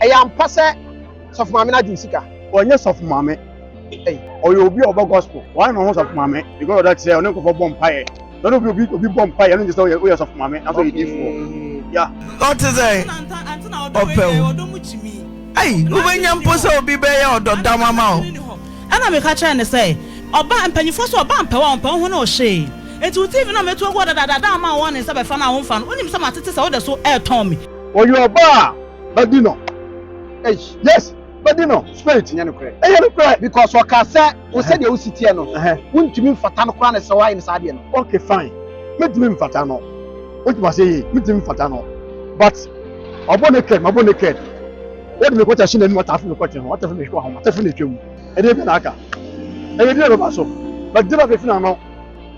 Ɛyɛ ampa sɛ sɔfo maame no agye wo sika? Ɔnyɛ sɔfo maame. Ɔyɛ obi a ɔbɔ gospel. Wayɛ ne ho sɔfo maame because of that sɛ ɔne nkurɔfoɔ bɔ mpaeɛ. Na ɔne obi obi obi bɔ mpaeɛ ɛno nkyɛ sɛ woyɛ woyɛ sɔfo maame nanso ɔyɛ diifoɔ. Yeah. Ɔte sɛ ɔpɛ wo. Ei, wobɛnya mpo sɛ obi bɛyɛ ɔdɔ dam ama wo. Ɛnna meka kyerɛɛ no sɛ, Ɔba, mpanyimfoɔ se ɔba mpɛ wo a, ɔmpɛ wo ho ne wo hwee. Enti wo TV no a matu agu hɔ dadaada ama wo a ne nsa bɛfa no a womfa no, wonim sɛ matete sɛ wode so retɔn me. Ɔyɛ ɔbaa a bɛdi no. Eish. Yes, bɛdi no straight. Ɛnyɛ nokorɛ. Ɛyɛ nokorɛ. Because ɔkaa sɛ wo sɛdeɛ wosi teɛ no, wontumi mfata no koraa na ɛsɛ sɛ woayɛ no saa adeɛ no. Okay fine, mentumi mfata no. Wote m'aseɛ yie? Mentumi mfata no. But ɔbɔ naked, mabɔ naked. Wode me kɔkyɛ ahye n'anim atafe me kɔkyɛ ho, atafe me hwɛ ho, atafe na atwa mu. Ɛdeɛ bɛn na aka? Ɛyɛ deɛ bɛba so. But deɛ bɛfa fi n'ano.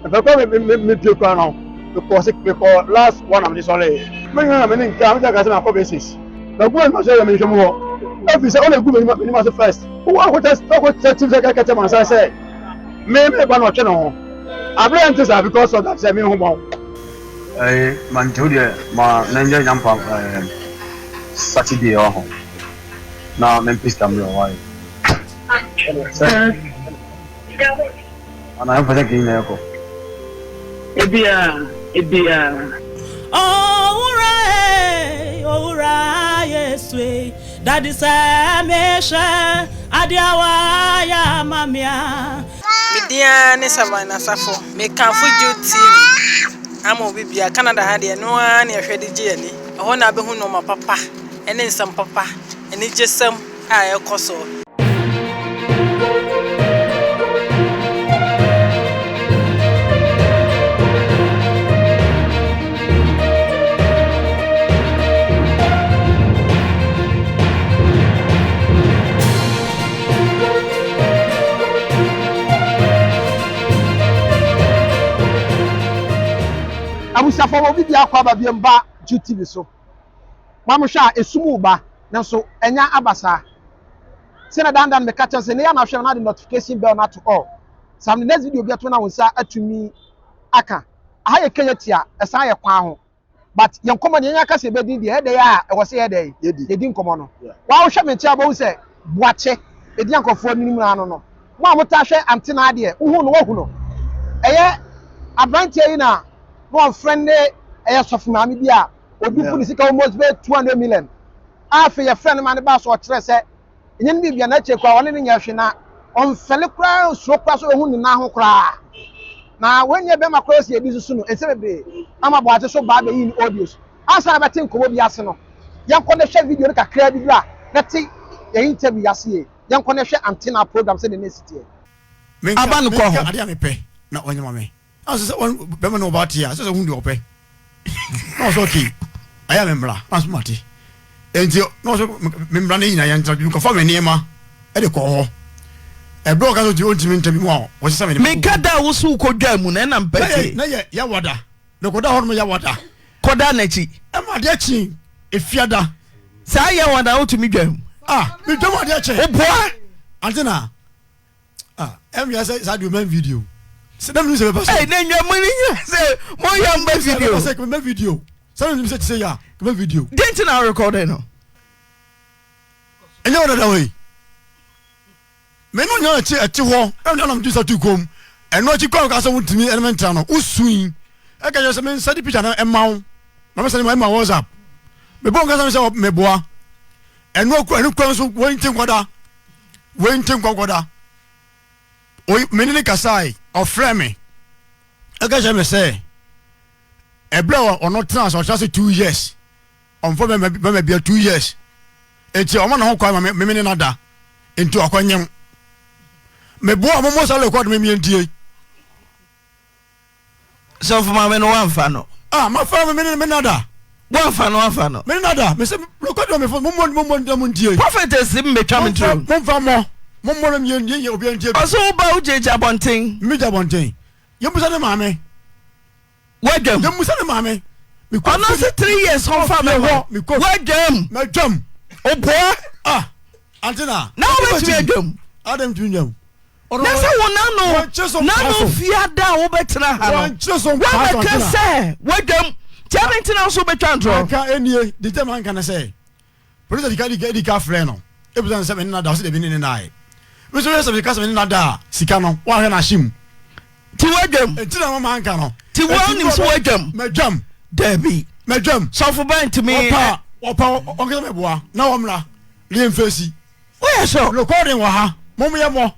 Mepɛ kɔ me me me pie kura no. Mekɔ se mekɔ last one am de sɔre. Me nyina na me ne nka me ka sɛ makɔ basis. Na gu m'anim ase yɛ me nhwɛ mu hɔ. Efi sɛ ɔna gu m'anim m'anim ase first. Wo akɔ tɛ akɔ tɛ tim sɛ kɛkɛ kyɛ mansa sɛ me me ba na ɔtwe ne ho. Abere nte saa because of that sɛ me ho bɔn. Ɛɛ ma nti wo deɛ ma na nyɛ nyampa ɛɛ Saturday ɔho na mempɛ sika mmerɛ why sɛ Ana ɛmfa sɛ kei na ɛkɔ. Ebia, ebia. Owura ei, Owura Yesu ei, Daddy sɛ mehwɛ adeɛ a wayɛ ama me a. Me din ara ne Savannah Asafo. Mekamfo Jude TV ama obi biara. Canada ha deɛ, ɛno ara na yɛhwɛ de gye yɛn ani. Ɛhɔ na wobɛhu nnoɔma papa ne nsɛm papa, anigyesɛm a ɛrekɔ so. Abusuafoɔ ma obi biara kɔ aba biam ba GTV so. Mo a mohwɛ a esum reba nanso ɛnya aba saa. Sɛnea dan dan meka kyerɛ sɛ ne yɛ na ahwɛ no na de notification bell no ato all. Saa the next video bi ato na wo nsa atumi aka. Aha yɛ Kenya tia ɛsan yɛ kwan ho. But yɛn nkɔmmɔ deɛ yɛn aka sɛ yɛbɛdi deɛ ɛdɛ yɛ a ɛwɔ sɛ yɛdɛ yɛdi nkɔmmɔ no. Wa wohwɛ me nkyɛn abɛhu sɛ Boakye ɛdi nkurɔfoɔ anim no ano no. Mo a motaa hwɛ Ante naa deɛ wohu no woahu no. Ɛyɛ aberanteɛ yi na na ɔfrɛ ne ɛyɛ sɔfo maame bi a obi fu ne sika almost bɛyɛ 200 million. A afei yɛfrɛ no ma ne baa so ɔkyerɛ sɛ ɛnyɛ ne biribia na akyire koraa ɔne ne nyɛ hwe na ɔmfɛle koraa nsuro koraa sɛ ɔhu ne nan ho koraa. Na wɔnyɛ bɛrima koraa sɛ yɛbi susu no nsɛm bebree ama Boakye so baa bɛyi ne audios. Ansa na bɛte nkɔmmɔ bi ase no, yɛnkɔ na hwɛ video no kakraa bi bra na te yɛn interview yi ase yie. Yɛnkɔ na hwɛ Antenna program sɛdeɛ na ɛsi teɛ. Menka Aba no kɔ menka hɔ. adeɛ a mepɛ na ɔnyɛ ma me. Na ɔsɛ sɛ wɔn bɛrima ne ɔbaa te a ɛsɛ sɛ ohun deɛ ɔpɛ. Na ɔsɛ okay ɛyɛ a memmra na ɔsɛ mate. Enti na ɔsɛ memmra ne nyinaa yɛntena bi mekɔfa me nneɛma ɛde kɔ hɔ. Ɛberɛ a ɔka sɛ ɔntumi ntena bi mu a wɔsesa me nneɛma Meka da a wo so wokɔ dwaa mu no ɛna mpɛ Na yɛ tie. na yɛ yawada mekɔda hɔ nom yawada. Kɔda n'akyi. Ɛma adeɛ kye efiada. Saa yawada wotumi dwa mu. Ah medwa mu adeɛ kye. Woboa. Ante na. Ah, ɛnwia sɛ saa deɛ ɔmɛn video. Sɛ na menim sɛ bɛba sɛ. Ɛy na nwa mu ne nyina sɛ mo yɛ mbɛ video. Sɛ bɛba sɛ kɛmɛ video. Sɛ menim sɛ kyesɛ yɛ a kɛmɛ video. Deɛ nti na rekɔde no. Ɛnyɛ wo dada wei. Me no nyɛ ɛte ɛte hɔ ɛna nam gye sa tu kom. Ɛno akyi kɔ ka sɛ wontumi ɛne me ntra no wosui. Ɛka kyerɛ sɛ me nsa de picture no ɛma wo. Na me sɛ ɛma WhatsApp. Mebɔ nka sɛ me sɛ meboa. Ɛno ɛno kura nso wɔnti nkɔda. Wei nti nkɔnkɔda. Oi, me ne no kasae, ɔfrɛɛ me, ɛka kyerɛ me sɛ, ɛberɛ a ɔno tena ase, ɔtena ase 2 years, ɔmfa bɛma bɛma bia 2 years, nti ɔma ne ho kwan ma me me ne no ada, nti ɔkɔnyem. Meboa mo mo sa rekɔd me mientie. Sɔfo maame no wamfa no. Ah, mafa no me ne me nada. Wamfa no wamfa no. Me ne nada. Me se rekɔd me fo mo mo mo mo mo ntie. Prophetess mbetwa me tiri. Momfa mmɔ. Mo mmɔ no mie ntie obi ntie. Ɔsɛ wo ba wo gyinagyina abɔnten. Me gya abɔnten. Yɛmmusa ne maame. Wadwam. Yɛmmusa ne maame. Ɔno se 3 years ɔmfa me hɔ. Wadwam. Madwam. Oboa. Ah, ante na. Na wobɛtumi adwam. Adam tumi dwam. Na sɛ wo nano nano fiada a wobɛtena ha no woabɛka sɛ wadwam nti adɛn nti na wo so wobɛtwa ntorɔ. Anka ɛnie de gyama anka ne sɛ. Producer di ka di ka frɛ no ebisa no sɛ me ne no da ɔse dabi ne ne nnaeɛ. Me nso mehwɛ sɛ meka sɛ me ne no da a sika no woanhwɛ no ahye mu. Ti wadwam. Nti na mama anka no. Ti wonim sɛ wadwam. Madwam. Dabi. Madwam. Sɔfo ba ntumi. Ɔpa ɔpa ɔnkasa mɛboa na wɔmmra ne yɛn fesi. Woyɛ sure. Recording wɔ ha. Mom yɛ mɔ.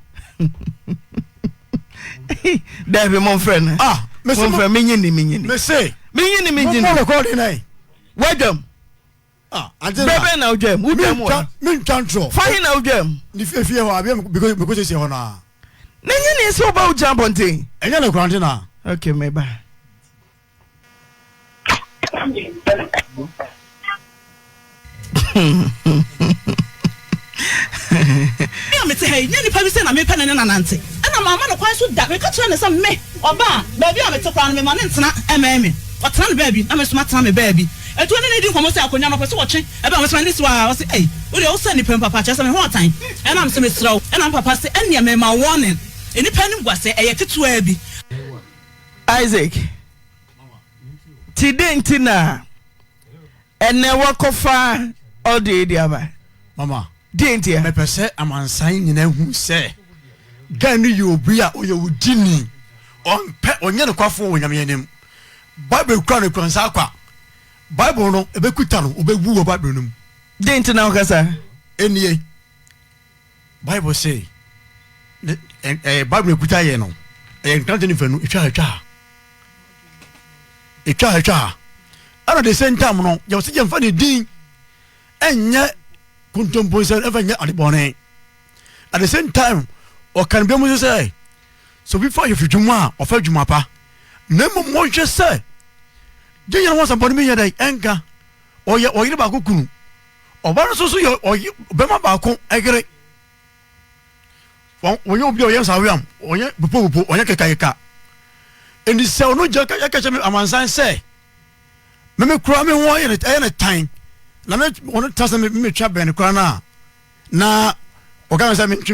Dabi mo nfrɛ no. Ah, mese mo nfrɛ menyi ni menyi ni. Mese. Menyi ni menyi ni. Mo recording na yi. Wadwam. Ah, ante na. Bɛbɛ na wodwam. Wodwam wɔ. Mentwa ntorɔ. Fa he na wodwam. Ne fie fie hɔ abia mekɔ siesie hɔ naa. Ne nye ne sɛ woba wogyina abɔnten. Ɛnyɛ ne kora nte na. Okay, meba. Me a mete ha yi, nyɛ nipa bi sɛ na mepɛ ne ne no anante, ɛnna mamma no kwan so da. Meka kyerɛɛ no sɛ, Me, ɔbaa a, baabi a mete koraa no, memma no ntena mmɛn me. Ɔtena ne baabi, na me nso matena me baabi. Enti ɔne no redi nkɔmmɔ sɛ akonnwa no, ɔpɛ sɛ ɔtwe bɛn me. Mesoma no si hɔ ara, ɔse, Ei, wo deɛ wosɛ nnipa mu papa, kyerɛ sɛ me ho ɔtan. Ɛnna mese, Mesrɛ wo. Ɛnna me papa se, Ɛnneɛ mema wo warning, nnipa animguaseɛ, ɛyɛ ketewaa bi. Isaac, nti dɛn nti na ɛnɛ wakɔfa audio yi de aba? Mama, Deɛ nti a? Mepɛ sɛ amansan nyinaa hu sɛ guy no yɛ obi a ɔyɛ odini, ɔmpɛ, ɔnyɛ nokwafoɔ wɔ Nyame anim. Bible kura no kura nsa akwa. Bible no ɛbɛkuta no, ɔbɛwu wɔ Bible no mu. Deɛ nti na wokasa? Ɛnie. Bible se, ne, ɛ, ɛ, Bible ekuta yɛ no, ɛyɛ nkrante ne mfanu, etwa ha, etwa ha. Etwa ha, etwa ha. Ɛna the same time no, yɛwɔ sɛ yɛmfa ne din ɛnyɛ kontompo nsɛm, ɛmfa nyɛ ade bɔne. At the same time, ɔka no biom nso sɛ, sɛ obi fa ayɔfi dwuma a, ɔfa adwuma pa. Na mmom wɔnhwɛ sɛ, gye yɛn ho asɛmpɔ no bi nyɛ dɛn, ɛnka. Ɔyɛ ɔyere baako kunu. Ɔba no nso so yɛ ɔye bɛma baako yere. Wɔnyɛ obi a ɔyɛ nsawam, ɔnyɛ popopopo, ɔnyɛ kekakeka. Enti sɛ ɔno gya ka kyerɛ me amansan sɛ me me kura me ho ayɛ ne ɛyɛ ne tan na me ɔno ta sɛ me metwa bɛn kura no a na ɔka me sɛ mentwe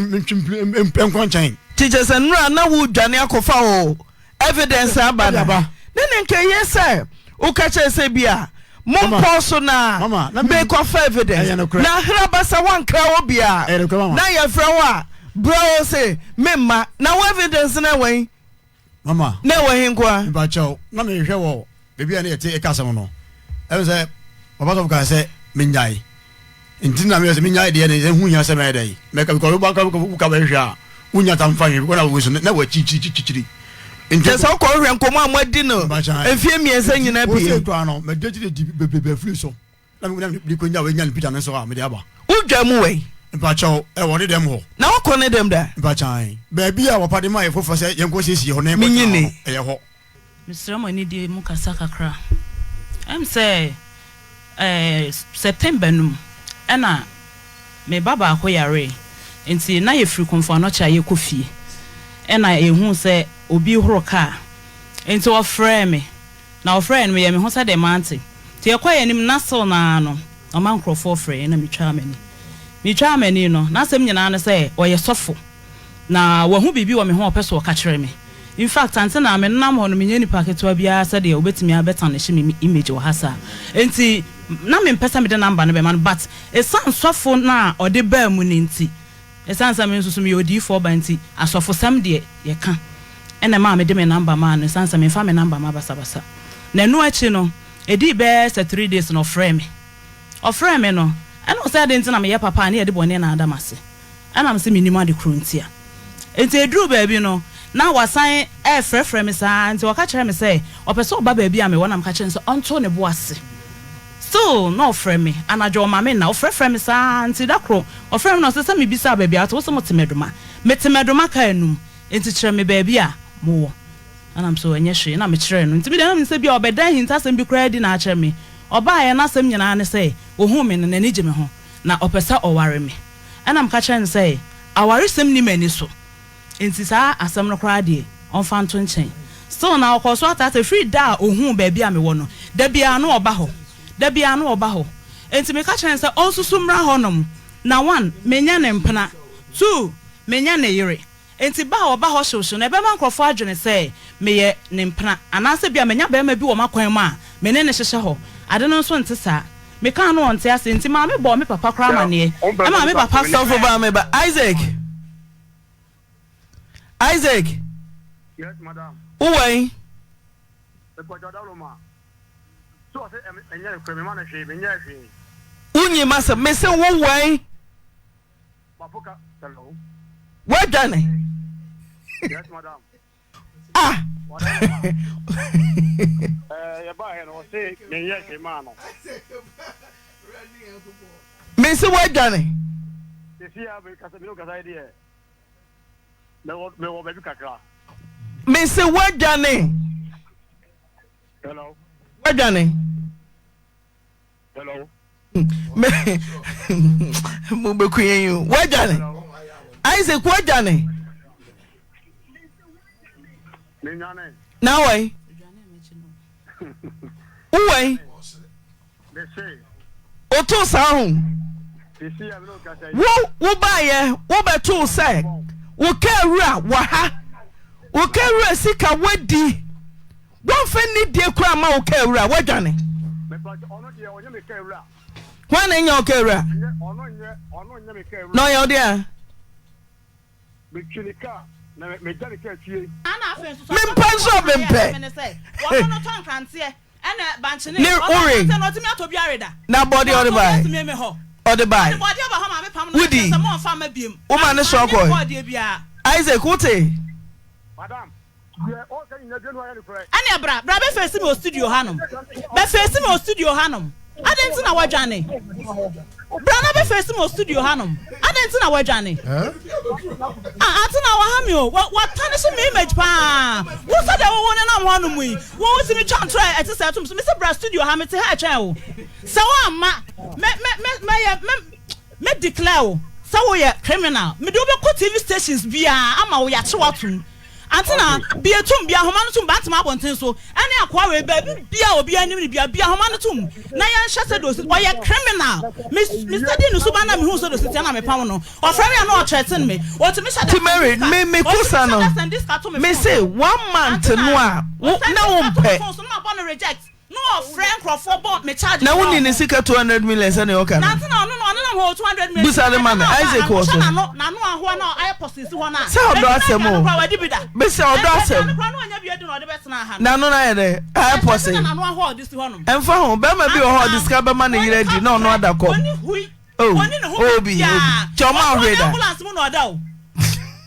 mentwe nkɔ nkyɛn. Nti kyerɛ sɛ nnora na woredwane akɔfa wo evidence aba no ne ne nka eye sɛ woka kyerɛ sɛ bi a mompɔ so na mekɔfa evidence na hra basa woankra wɔ bia na yɛfrɛ wo a brɛ wo se memma na wo evidence no ɛwɔ he? Mama. Na ɛwɔ he nkoa? Mepakyɛw, na mehwehwɛ wɔ baabi a na yɛte ɛka asɛm no. Ɛne sɛ, papa sɔfo kaa sɛ mennyae. Nti na meyɛ sɛ mennyae deɛ na ɛho hia sɛ mɛyɛ dɛn. Mɛka because woba ka woka bɛhwehwɛ a, wonya tam fa nhwɛ because na wo so na wɔ akyirikyirikyirikyiri. Nti sɛ wokɔhwehwɛ nkɔmmɔ a moadi no mfeɛ mmiɛnsa nyinaa pii. Wosɛ koraa no, mɛdi akyiri di bebrebe afiri so. Na me na me konya wei nya ne picture no nso a mede aba. Wo dwa mu wɛn? Mpakyɛw, ɛwɔ ne dɛm hɔ. Na wakɔ ne dɛm da? Mpakyɛw, baabi a wɔpa de ma yɛ foforɔ sɛ yɛnkɔ siesie hɔ na yɛnkɔ tena hɔ no, ɛyɛ hɔ. Mesrɛ mo anidie mu kasa kakra. Ɛm sɛ ɛɛ September no mu ɛna me ba baako yaree nti na yɛfiri Komfo Anokye a yɛkɔ fie ɛna yɛhuu sɛ obi horo kaa nti ɔfrɛɛ me Na wɔfrɛɛ no, meyɛɛ me ho sɛ deɛ mante. Nti yɛkɔɔ yɛn anim, na still no ara no, ɔma nkurɔfoɔ frɛ yɛn, na metwaa m'ani. Metwaa m'ani no, n'asɛm nyinaa ne sɛ ɔyɛ sɔfo, na wahu biribi wɔ me ho a ɔpɛ sɛ ɔka kyerɛ me. In fact, ante na menam hɔ no, menyɛ nipa ketewa biara sɛdeɛ ɔbɛtumi abɛtarnish me image wɔ ha saa. Enti na mempɛ sɛ mede number no bɛma no, but ɛsiane sɔfo no a ɔde baa mu no nti, Esiane sɛ me nso so meyɛ odiyifoɔ ba nti, asɔfosɛm deɛ, yɛka. Ɛna ɛmaa mede me number maa no, esiane sɛ memfa me number mma basabasa. Na ɛno akyi no, ɛdii bɛyɛ sɛ three days na ɔfrɛɛ me. Ɔfrɛɛ me no, ɛna ɔsɛ adɛn nti na meyɛ papa a ne yɛde bɔne na ada m'ase? Ɛna mese mennim ade korɔ nti a. Enti ɛduruu baabi no, na wasan refrɛfrɛ me saa ara, nti ɔka kyerɛɛ me sɛ ɔpɛ sɛ ɔba baabi a mewɔ na meka kyerɛɛ no sɛ ɔnto ne bo ase. Still na ɔfrɛ me anadwo ɔma me nna ɔfrɛfrɛ me saa nti da koro ɔfrɛ me na ɔse sɛ me bisaa baabi a wote wose mote Mɛdoma mete Mɛdoma car no mu nti kyerɛ me baabi a mowɔ ɛna me so ɛnyɛ hwee na me kyerɛɛ no nti me deɛ na menim sɛ bia ɔbɛda ahintasɛm bi koraa adi na akyerɛ me ɔbaeɛ n'asɛm nyinaa ne sɛ ohuu me no n'ani gye me ho na ɔpɛ sɛ ɔware me ɛna meka kyerɛɛ no sɛ awaresɛm nni m'ani so Enti saa asɛm no koraa deɛ, ɔmfa nto nkyɛn. Still na ɔkɔɔ so ataataa firi da a ɔhuu baabi a mewɔ no, da biara na ɔba hɔ, da biara na ɔba hɔ. Enti meka kyerɛɛ no sɛ ɔnsusu mmra hɔnom, na one, menyɛ ne mpena, two, menyɛ ne yere. Enti ba a ɔba hɔ hyewhyew no, ɛbɛma nkurɔfoɔ adwene sɛ meyɛ ne mpena, anaasɛ ebia manya barima bi wɔ m'akwan mu a me ne no hyehyɛ hɔ. Ade no nso nte saa. Mekaa no ɔnte ase nti maame bɔɔ me papa koraa amaneɛ ɛma me papa frɛɛ. Sɔfo baa me ba Isaac Isaac. Yes madam. Wo wɛn? Mepɔtɔ dawuro ma. So ɔsɛ ɛnyɛ nokorɛ mema no hwee menyɛɛ hwee. Wonyi m'asɛm mese wo wɛn? Mapoka hello. Woadwane. Yes madam. Ah. Mese woadwane. Mese woadwane. Woadwane. Hello. Me mo bɛku yɛn yi o. Woadwane. Isaac woadwane. Menwane. Na wɔn. Wowɛn. Woto saa ho. Wo wobaeɛ wobɛtoo sɛ wo kaa wura wɔ ha. Wo kaa wura sika woadi. Wɔmfa nidie koraa mma wo kaa wura, woadwane. Hwan na ɛnyɛ wo kaa wura? Na ɔyɛ wo deɛ a? Mempɛ nso a mempɛ. Ne wore na bɔdeɛ ɔde bae ɔde bae wodi woma ne soa kɔe Isaac wote. Ɛneɛ bra, bra bɛ face me wɔ studio hanom. Bɛ face me wɔ studio hanom. Adɛn nti na woadwane? Bra na bɛ face me wɔ studio hanom. Adɛn nti na woadwane? Ah, ante na waha me o. Wa, wa tarnish me image paa. Wo sɛdeɛ wo wo nenam hɔnom yi, wo wotumi twa ntorɔ a ɛte sɛ ɛtom so. Mese bra studio ha, mete ha ɛtwɛn wo. Sɛ woamma, mɛ, mɛ, mɛ, mɛyɛ, mɛ, mɛ declare wo sɛ woyɛ criminal. Mede wo bɛkɔ TV stations biara ama wo, yɛakye wo atom. Antena, bue tom, bue ahoma no tom, Bantama abɔnten so, ɛne akoa wei, baabi bia a obiara nim no bia, bue ahoma no tom na yɛnhwɛ sɛdeɛ ɔsi, ɔyɛ criminal, me, me study ne suban na mehuu sɛdeɛ ɔsi teɛ na mepam no, ɔfrɛ me a na ɔthreaten me, ɔtumi hyɛ da Nti Mary, sɛndi sika, me me ɔtumi kosa hyɛ no, da sɛndi sika to me me phone se so, one month Antena, no a, wo, ɔsɛndi na sika to me wompɛ. phone so na mabɔ no reject. Na ɔfrɛ nkurɔfoɔ bɔ me charge Na koraa wonni ne wɔ hɔ. sika 200 million sɛnea ɔka no? Nante na ɔno no ɔnenam hɔ wɔ 200 million Busa sika no ma ɛda me, no a ɔbaa Isaac ha no wɔ wohwɛ so. n'ano n'ano ahoa na ayɛ pɔsee si hɔ no a Sɛ ɔdɔ aduane asɛm aduane o. koraa wadi bi da Mese ɔdɔ ɛnti asɛm. aduane koraa na wanya bi adi na ɔde bɛtenaa ha no N'ano no ayɛ dɛ? Ayɛ ɛnti ɛte pɔsee. sɛ n'ano ahoa a ɔde si hɔ nom. Ɛmfa ho, bɛrima bi wɔ hɔ a ɔde Antenna sika bɛma ne ɔnni yere adi na ɔno kaprɛ ada kɔm. ɔnni hui. Oh, Ɔnni ne ho oh bi, oh bi. baabiara. Kyɛ ɔma Ɔte wo hwee ɔne da. ambulance mu na ɔda o.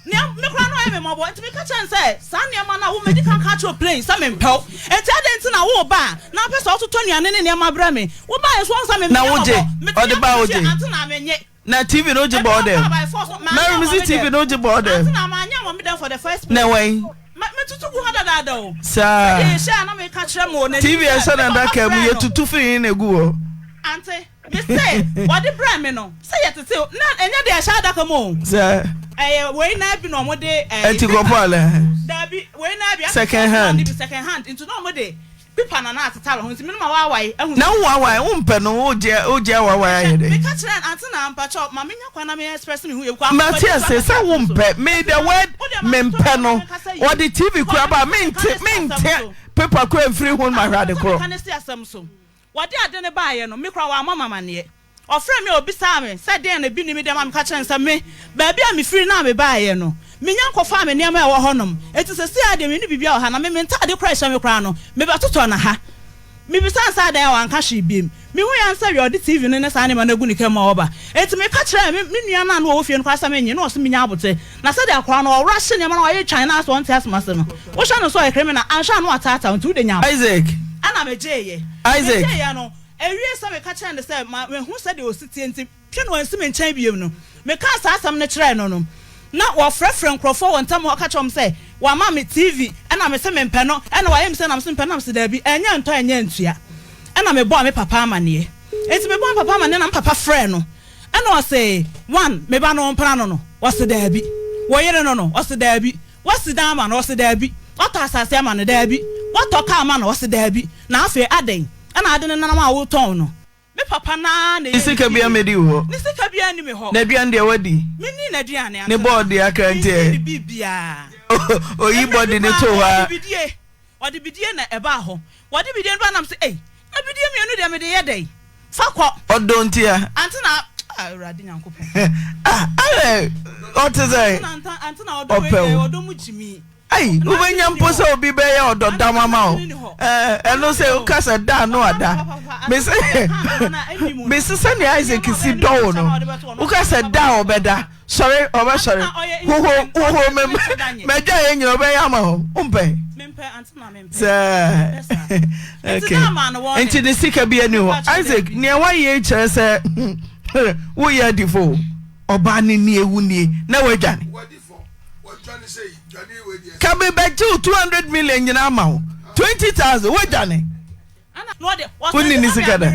Nea me koraa na ɔyɛ me mmɔbɔ. Nti meka kyerɛɛ no sɛ, saa nneɛma no a wo madi kan ka akyerɛ wo plain sɛ mempɛ wo. Nti adɛn nti na woreba a na wopɛ sɛ wototɔ nnuane ne nneɛma brɛ me? Wobaeɛ nso woahu sɛ memmɛyɛ Na wogye? mmɔbɔ. Mete Ɔde ba a ambulance wogye? ante na mennye. Na TV no wogye Ebi bɔ wo wɔ dɛm? koraa by force no, manyɛ Mary ama mese me TV dɛm. no wogye bɔ wo Ante dɛm? na manyɛ ama me dɛm for the first Na place. ɛwɔ he? Ma metutu gu hɔ dadaada o. Saa. Sɛdeɛ yɛhyia a na meka kyerɛ mo wɔ n'anim TV a sɛ ɛhyɛ me papa n'adaka mu frɛɛ no. yɛtutu firi he na egu hɔ? Ante. Mese wɔde brɛɛ me no sɛ yɛtete o, na ɛnyɛ deɛ ɛhyɛ adaka mu o. Sɛ. Ɛyɛ wei naa bi na wɔde ɛɛ. Ɛti kɔpɔ alɛ. Daabi wei naa bi. Second hand. Bi second hand nti na wɔde pipa na na atetare ho nti me no ma waawae ahu. Na wo waawae wo mpɛ no wo gye wo gye awaawae ayɛ dɛ. Meka kyerɛ no ante na mpakyɛw ma menya kwan na me express me ho yɛ. Mate ase sɛ wo mpɛ me the word me mpɛ no wɔde TV kura ba mente mente paper kura mfiri ho ma hwɛ ade korɔ. Wɔde ade no baeɛ no, me koraa wammɔ me amanneɛ. Ɔfrɛɛ me a ɔbisaa me sɛ deɛn na ebi nni me dɛm a meka kyerɛɛ no sɛ me, baabi a mefiri no a mebaeɛ no, menya nkɔfaa me nneɛma a ɛwɔ hɔnom, enti seesei ara deɛ menni biribiara wɔ ha na me me ntadeɛ koraa a ɛhyɛ me koraa no, mebɛtotɔ no ha. Mebisaa no sɛ adɛn a wanka hwee bio. Mehui ara ne sɛ wia ɔde TV no ne saa nneɛma no agu ne kaa mu a ɔreba. Enti meka kyerɛɛ me me nua no a na ɔwɔ fie no koraa sɛ mennye, na ɔse menya aboterɛ. Na sɛdeɛ akwadaa no ɔrushe nneɛma na wayɛ twan na asɛ ɔnte asɛm ase no, wohwɛ no sɛ ɔyɛ criminal, anhwɛ a na wataataa wo nti wode nya aboterɛ. Isaac. Ɛna megyeeɛ. Isaac. Megyeeɛ no, ɛwiee sɛ meka kyerɛɛ no sɛ ma mahu sɛdeɛ ɔsi teɛ nti, twe no ansi me nkyɛn bio no, mekaa saa asɛm no kyerɛɛ no no, na wɔfrɛfrɛ nkurɔfoɔ wɔ ntam hɔ ka kyerɛ wɔn sɛ wama me TV ɛna mese mempɛ no, ɛna wayɛ me sei na mese mempɛ no, na mese daabi, ɛnyɛ ntɔ ɛnyɛ ntua. Ɛna mebɔɔ me papa amaneɛ. Enti mebɔɔ me papa amaneɛ na me papa frɛɛ no. Ɛna ɔse, One, me ba no wo mpena no no? Ɔse, Daabi. Wo yere no no? Ɔse, Daabi. Woasi dan ama no? Ɔse, Daabi. Woatɔ asase ama no? Daabi. Woatɔ kaa ama no? Ɔse, Daabi. Na afei adɛn na ade no nenam a woretɔn no? Me papa no ara na Ne ɛyɛ ne sika biara fie. mmɛdi wo hɔ. Ne sika biara nni me hɔ. N'aduane deɛ woadi. Menni n'aduane, Ne Antena. bɔɔl deɛ akra nti Menni ɛ. ne biribiara. Oyi Mmerɛ bi bɔde no koraa too no, hɔ ɔde ara. bidie, ɔde bidie na ɛbaa hɔ. Wɔde bidie no baa na mese, Ei, na bidie mmienu deɛ mede yɛ dɛn? Fa kɔ. Ɔdɔ ntia. Ante na ah Awurade Nyankopɔn. Ah ayɛ ɔte sɛ ɔpɛ wo. Ɔdɔ mu gyimi. Ai wobɛnya mpo sɛ obi bɛyɛ ɔdɔ dam ama wo ɛno sɛ woka sɛ da no ada mese mese sɛnea Isaac si dɔ wo no woka sɛ da a ɔbɛda sɔre ɔbɛsɔre hoho hoho mɛdwa yɛ nyina ɔbɛyɛ ama wo wompɛ Sɛ okay nti ne sika bi ani hɔ Isaac nea wayɛ yi kyerɛ sɛ woyɛ adifo ɔbaa ne nie wo nie na wadwane ka mebɛgye wo 200 million nyinaa ma wo 20000 wadwane Wonni ne sika da?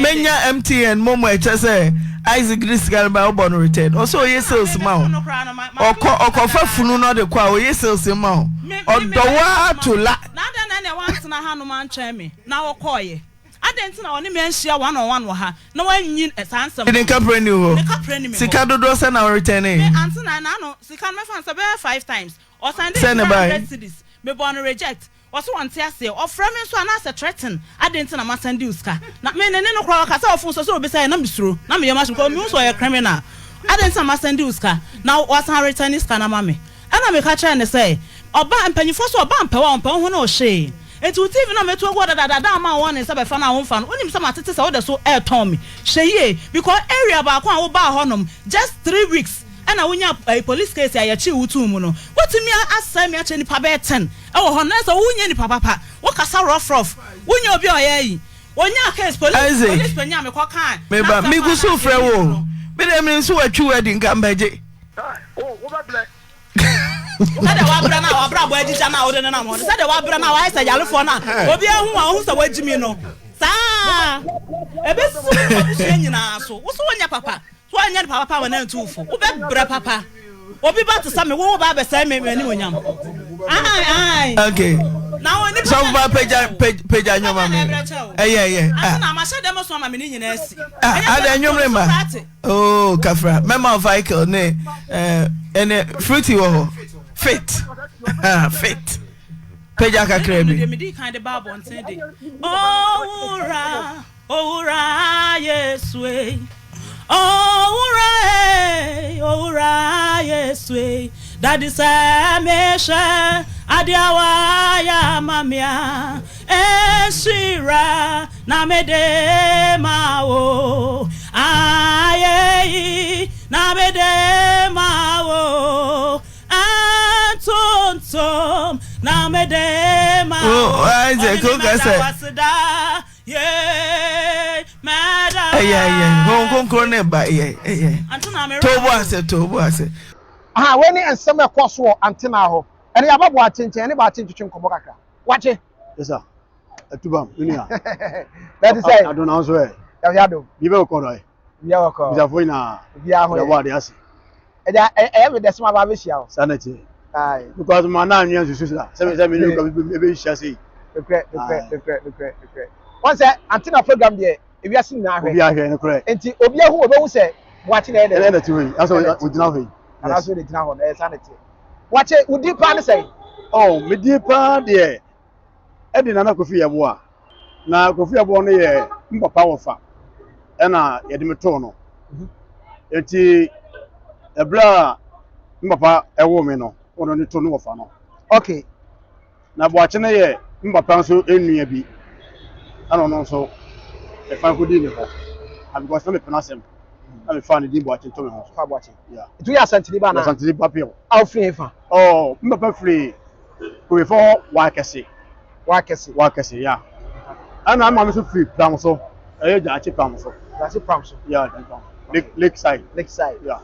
Menya MTN momo ɛkyɛ sɛ Isaac de sika no ba wobɔ no return. Ɔsɛ ɔyɛ sales ma wo. Ɔkɔ ɔkɔfa funu no ɔde kɔ a ɔyɛ sales ma wo. Ɔdɔ wo ara to la. Na adɛn na ɛnneɛ wantena hanom antwɛn me na ɔkɔeɛ? Adɛn nti na ɔne me anhyia one on one wɔ ha na wanyi saa nsɛm no? Ne kaprɛ nni hɔ. Ne kaprɛ nni me hɔ. Sika dodoɔ sɛn na wo returnee? Me antena n'ano sika no mɛfa no sɛ bɛyɛ five times. Ɔsɛndee Sɛn na ɛbaeɛ? 300 cedis. Mebɔɔ no reject. Ɔse ɔnte aseɛ, ɔfrɛ me nso a na asɛ threaten, adɛn nti na masan di wo sika? Na me ne no koraa ɔka sɛ ɔfon so sɛ obisa yɛ na me suro, na me yam ahye because mehu sɛ ɔyɛ criminal, adɛn nti na masan di wo sika na wasan return sika no ama me? Ɛna meka kyerɛɛ no sɛ ɔba, mpanyinfoɔ sɛ ɔba mpɛ wo a ɔmpɛ wo ho ne wo hwee, nti wo TV no a meto agu hɔ dadaada ama wo warning sɛ bɛfa no a womfa no, wonim sɛ matete sɛ wode so ɛretɔn me, hwɛ yie because area baako a wobaa hɔ nom just three weeks ɛna wonya ɛyi police case a yɛkyee wo too mu no, woatumi asɛe me akyerɛ nipa bɛyɛ ten Ɛwɔ hɔ no, na sɛ wonyɛ nipa papa, wokasa rough rough, wonyɛ obi a ɔyɛ ayi. Onyaa case, police, Isaac, police panyin a mekɔ kaa me ba, n'asɛm me maa gu so no frɛ wo yɛyii o. no. Me deɛ menim sɛ watwi wo adi nka mbɛgye. Sɛdeɛ wabrɛ no a wabrabɔ agyigya no a wode nenam hɔ no, sɛdeɛ wabrɛ no a wayɛ sɛ yarefoɔ no a obiara hu a ɔhu sɛ wagyimi no, saa ara ɛbɛsi wo ne w'abusua nyinaa so. Wo so wonyɛ papa. So woanyɛ no papa ma no antu wo fo? Wobɛbrɛ papa. Obi ba te sɛ me, wo wo ba abɛsɛe me m'animuonyam. Ae, ae. Okay. Na wo nipa Sɔfo bɛn ba na pagya ɛbrɛ kyɛ wo? pagya Nipa nnwom bɛn ma na me. ɛbrɛ kyɛ wo? Ɛyɛ ɛyɛ. Ante Ah. na mahyɛ dɛm so ama me ne nyinaa asi. Ah, Ɛnyɛ sɛ ada na nnwom me ne so ma. koraa te. Oh, kafra. Mɛma wo vehicle ne eh ɛne fruity wɔ hɔ. Fit. Ah, fit. Pagya kakra Ɛnna bi. deɛ medii kan de ba abɔnten de, Owura. Owura Yesu ei, Owura ei, Owura Yesu ei, Daddy sɛ mehwɛ adeɛ a wayɛ ama me a, nhyira na mede ma wo, ayeyi na mede ma wo, ntontom na mede ma wo, Oh, Isaac, ɔhene woka mɛda sɛ wo ase daa. Ɛyɛ ɛyɛ Honhom Kronkron ne ba ɛyɛ ɛyɛ To bo ase to bo ase. Aha, wei ne nsɛm a ɛkɔɔ so wɔ Antenaa hɔ. Ɛne yɛaba Boakye nkyɛn, yɛne Boakye ntwetwe nkɔmmɔ kakra. Boakye. Yes sir. Atubam, me nua. Bɛte sɛ. Adom na nso ɛ. Yɛhwɛ adom. Biribi bɛ kɔ dɔ ɛ. Biribi bɛ kɔ. Bisafo nyinaa. Obiara ho yɛ. Yɛbɔ ade ase. Ɛgya ɛyɛ me dɛ sɛ maba abɛhyia wo. Saa na ɛteɛ. Aye. Because ma na anwea nsusu sa. Sɛ sɛ me ne ka ebe hyia sei. Nokorɛ nokorɛ nokorɛ nokorɛ nokorɛ. Wɔn sɛ Antenna program deɛ ewiase nyinaa hwɛ. Obiara hwɛ nokorɛ. Nti obiara hu obehu sɛ Boakye na ɛyɛ dɛ. Ɛna ɛna ti hɔ yi. Asɛ ogyina hɔ yi. Anaasɛ ɔde gyina hɔ no ɛyɛ saa na ɛteɛ. Boakye wo din paa ne sɛn? Oh me din paa deɛ ɛde Nana Kofi Yeboah. Na Kofi Yeboah no yɛ me papa wɔfa ɛna yɛde me too no. Eti ɛberɛ a me papa ɛwoo me no, ɔno ne to no wɔfa no. Okay. Na Boakye no yɛ me papa nso nua bi ɛna ɔno nso ɛfa kɔdii ne hɔ. Na because na mepɛ n'asɛm na mefaa ne din Boakye to me ho so. Fa Boakye. Yeah. Nti woyɛ Asanteni ba anaa? Asanteni ba pio. A wofiri he fa? Oh, me papa firi Kurefo hɔ Wakɛse. Wakɛse. Wakɛse, yeah. Ɛna me maame nso firi Pram so. Ɛyɛ Gyaakye Pram so. Gyaakye Pram so. Yeah, Gyaakye Pram. Lake, Lake side. Lake side. Yeah.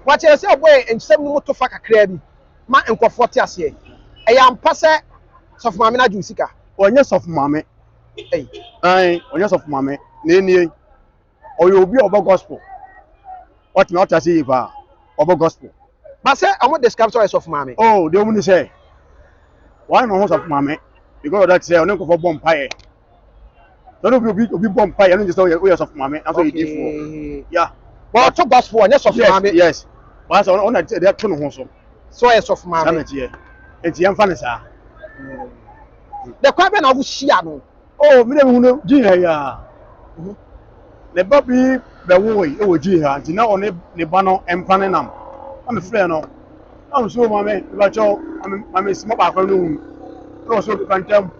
Wakyerɛ sɛ ɔbɔɛ nsɛm no mu to fa kakraa bi ma nkurɔfoɔ te aseɛ. Ɛyɛ ampa sɛ sɔfo maame no agye wo sika? Ɔnyɛ sɔfo maame. Ei. Ae, ɔnyɛ sɔfo maame. Na enie. Ɔyɛ obi a ɔbɔ gospel. Ɔte na ɔte ase yie paa. Ɔbɔ gospel. Ba sɛ ɔmo describe sɛ ɔyɛ sɔfo maame. Oh, deɛ ɔmo ni sɛ, wɔayɛ ne ho sɔfo maame because of that sɛ ɔne nkurɔfoɔ bɔ mpaeɛ. Sɛ ɔne obi obi obi bɔ mpaeɛ ɛno nkyɛ sɛ ɔyɛ ɔyɛ sɔfo maame nanso ɔyɛ diifoɔ. Yeah. But ɔto gospel ɔnyɛ sɔfo maame. Yes, yes. Wɔn sɛ ɔno na ɛde ato ne ho so. Sɛ ɔyɛ sɔfo maame. Saa na ɛteɛ. Eti yɛn fa ne saa. Na kwan bɛ na ɔmo hyia no? Oh, me deɛ mehu no gyin ha yi ara. Ne ba bi bɛwoe wɔ gyin ha nti na ɔne ne ba no mpa ne nam. Na mefrɛɛ no. Na ɔno so maame mebakyɛw maame sima baako no hu. Na ɔso pepa ntam.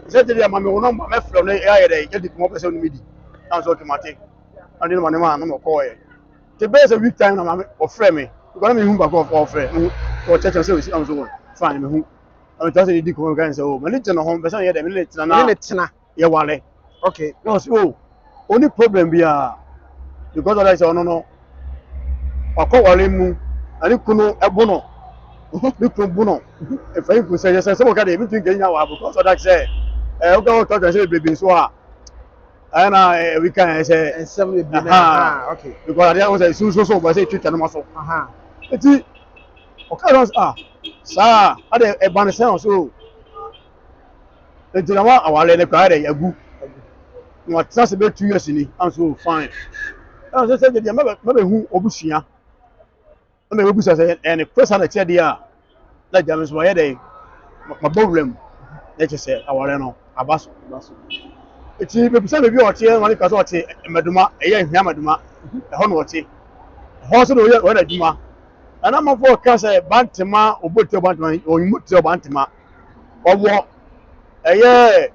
Sɛ te deɛ maame wo nɔmba mɛfrɛ no yɛayɛ dɛ yɛdi kɔmɔ pɛ sɛ ɔne me di. Na ɔso ɔke mate. Na ɔde nɔmba no maa no na ɔkɔɔɛ. Nti bɛyɛ sɛ week time na maame ɔfrɛ me. Because na mehu baako ɔfrɛ. Ɔkyerɛkyerɛ sɛ ɔsi na ɔso fine mehu. Ɔno sɛ yɛdi kɔn kan sɛ o m'ani gye ne ho mpɛ sɛ yɛ dɛ me ne tena na ne tena yɛware. Okay. Na ɔsɛ o ɔni problem biara because ɔdɛ sɛ ɔno no wakɔ ware mu na ne kunu ɛbo no ne kunu bo no efa yi kun sɛ yɛsɛ sɛ wɔka deɛ ebi tumi kɛ nya wa because ɔdɛ sɛ ɛɛ ɔka ɔtɔ twɛ sɛ bebrebe so a ɛyɛ na ɛwi kan yɛ sɛ nsɛm bebree na okay because adeɛ wɔn sɛ sunsun so ɔbɛ sɛ etwitwa ne ma so eti. Ɔka kyerɛ sɛ, ah, saa a, ade ɛba no sɛn so. Nti na wa awale no koraa dɛ agu. Na watena sɛ bɛyɛ 2 years ni, am so fine. Ɛna sɛ sɛ deɛ mɛbɛhu ɔbusua. Na mɛbɛbusa sɛ ɛyɛ ne korɛ saa na ɛteɛ deɛ a, na agya me nso mayɛ dɛ mabɔ wura mu. Na ɛkyɛ sɛ awale no aba so. Nti mebisa baabi a ɔteɛ na ɔne ka sɛ ɔte Mmadoma, ɛyɛ Nhwea Mmadoma, ɛhɔ na ɔte. Ɛhɔ nso na ɔyɛ ɔyɛ n'adwuma. Ɛna amanfoɔ ka sɛ Bantema, ɔbɔ tire Bantema, ɔnmu tire Bantema. Ɔwɔ ɛyɛ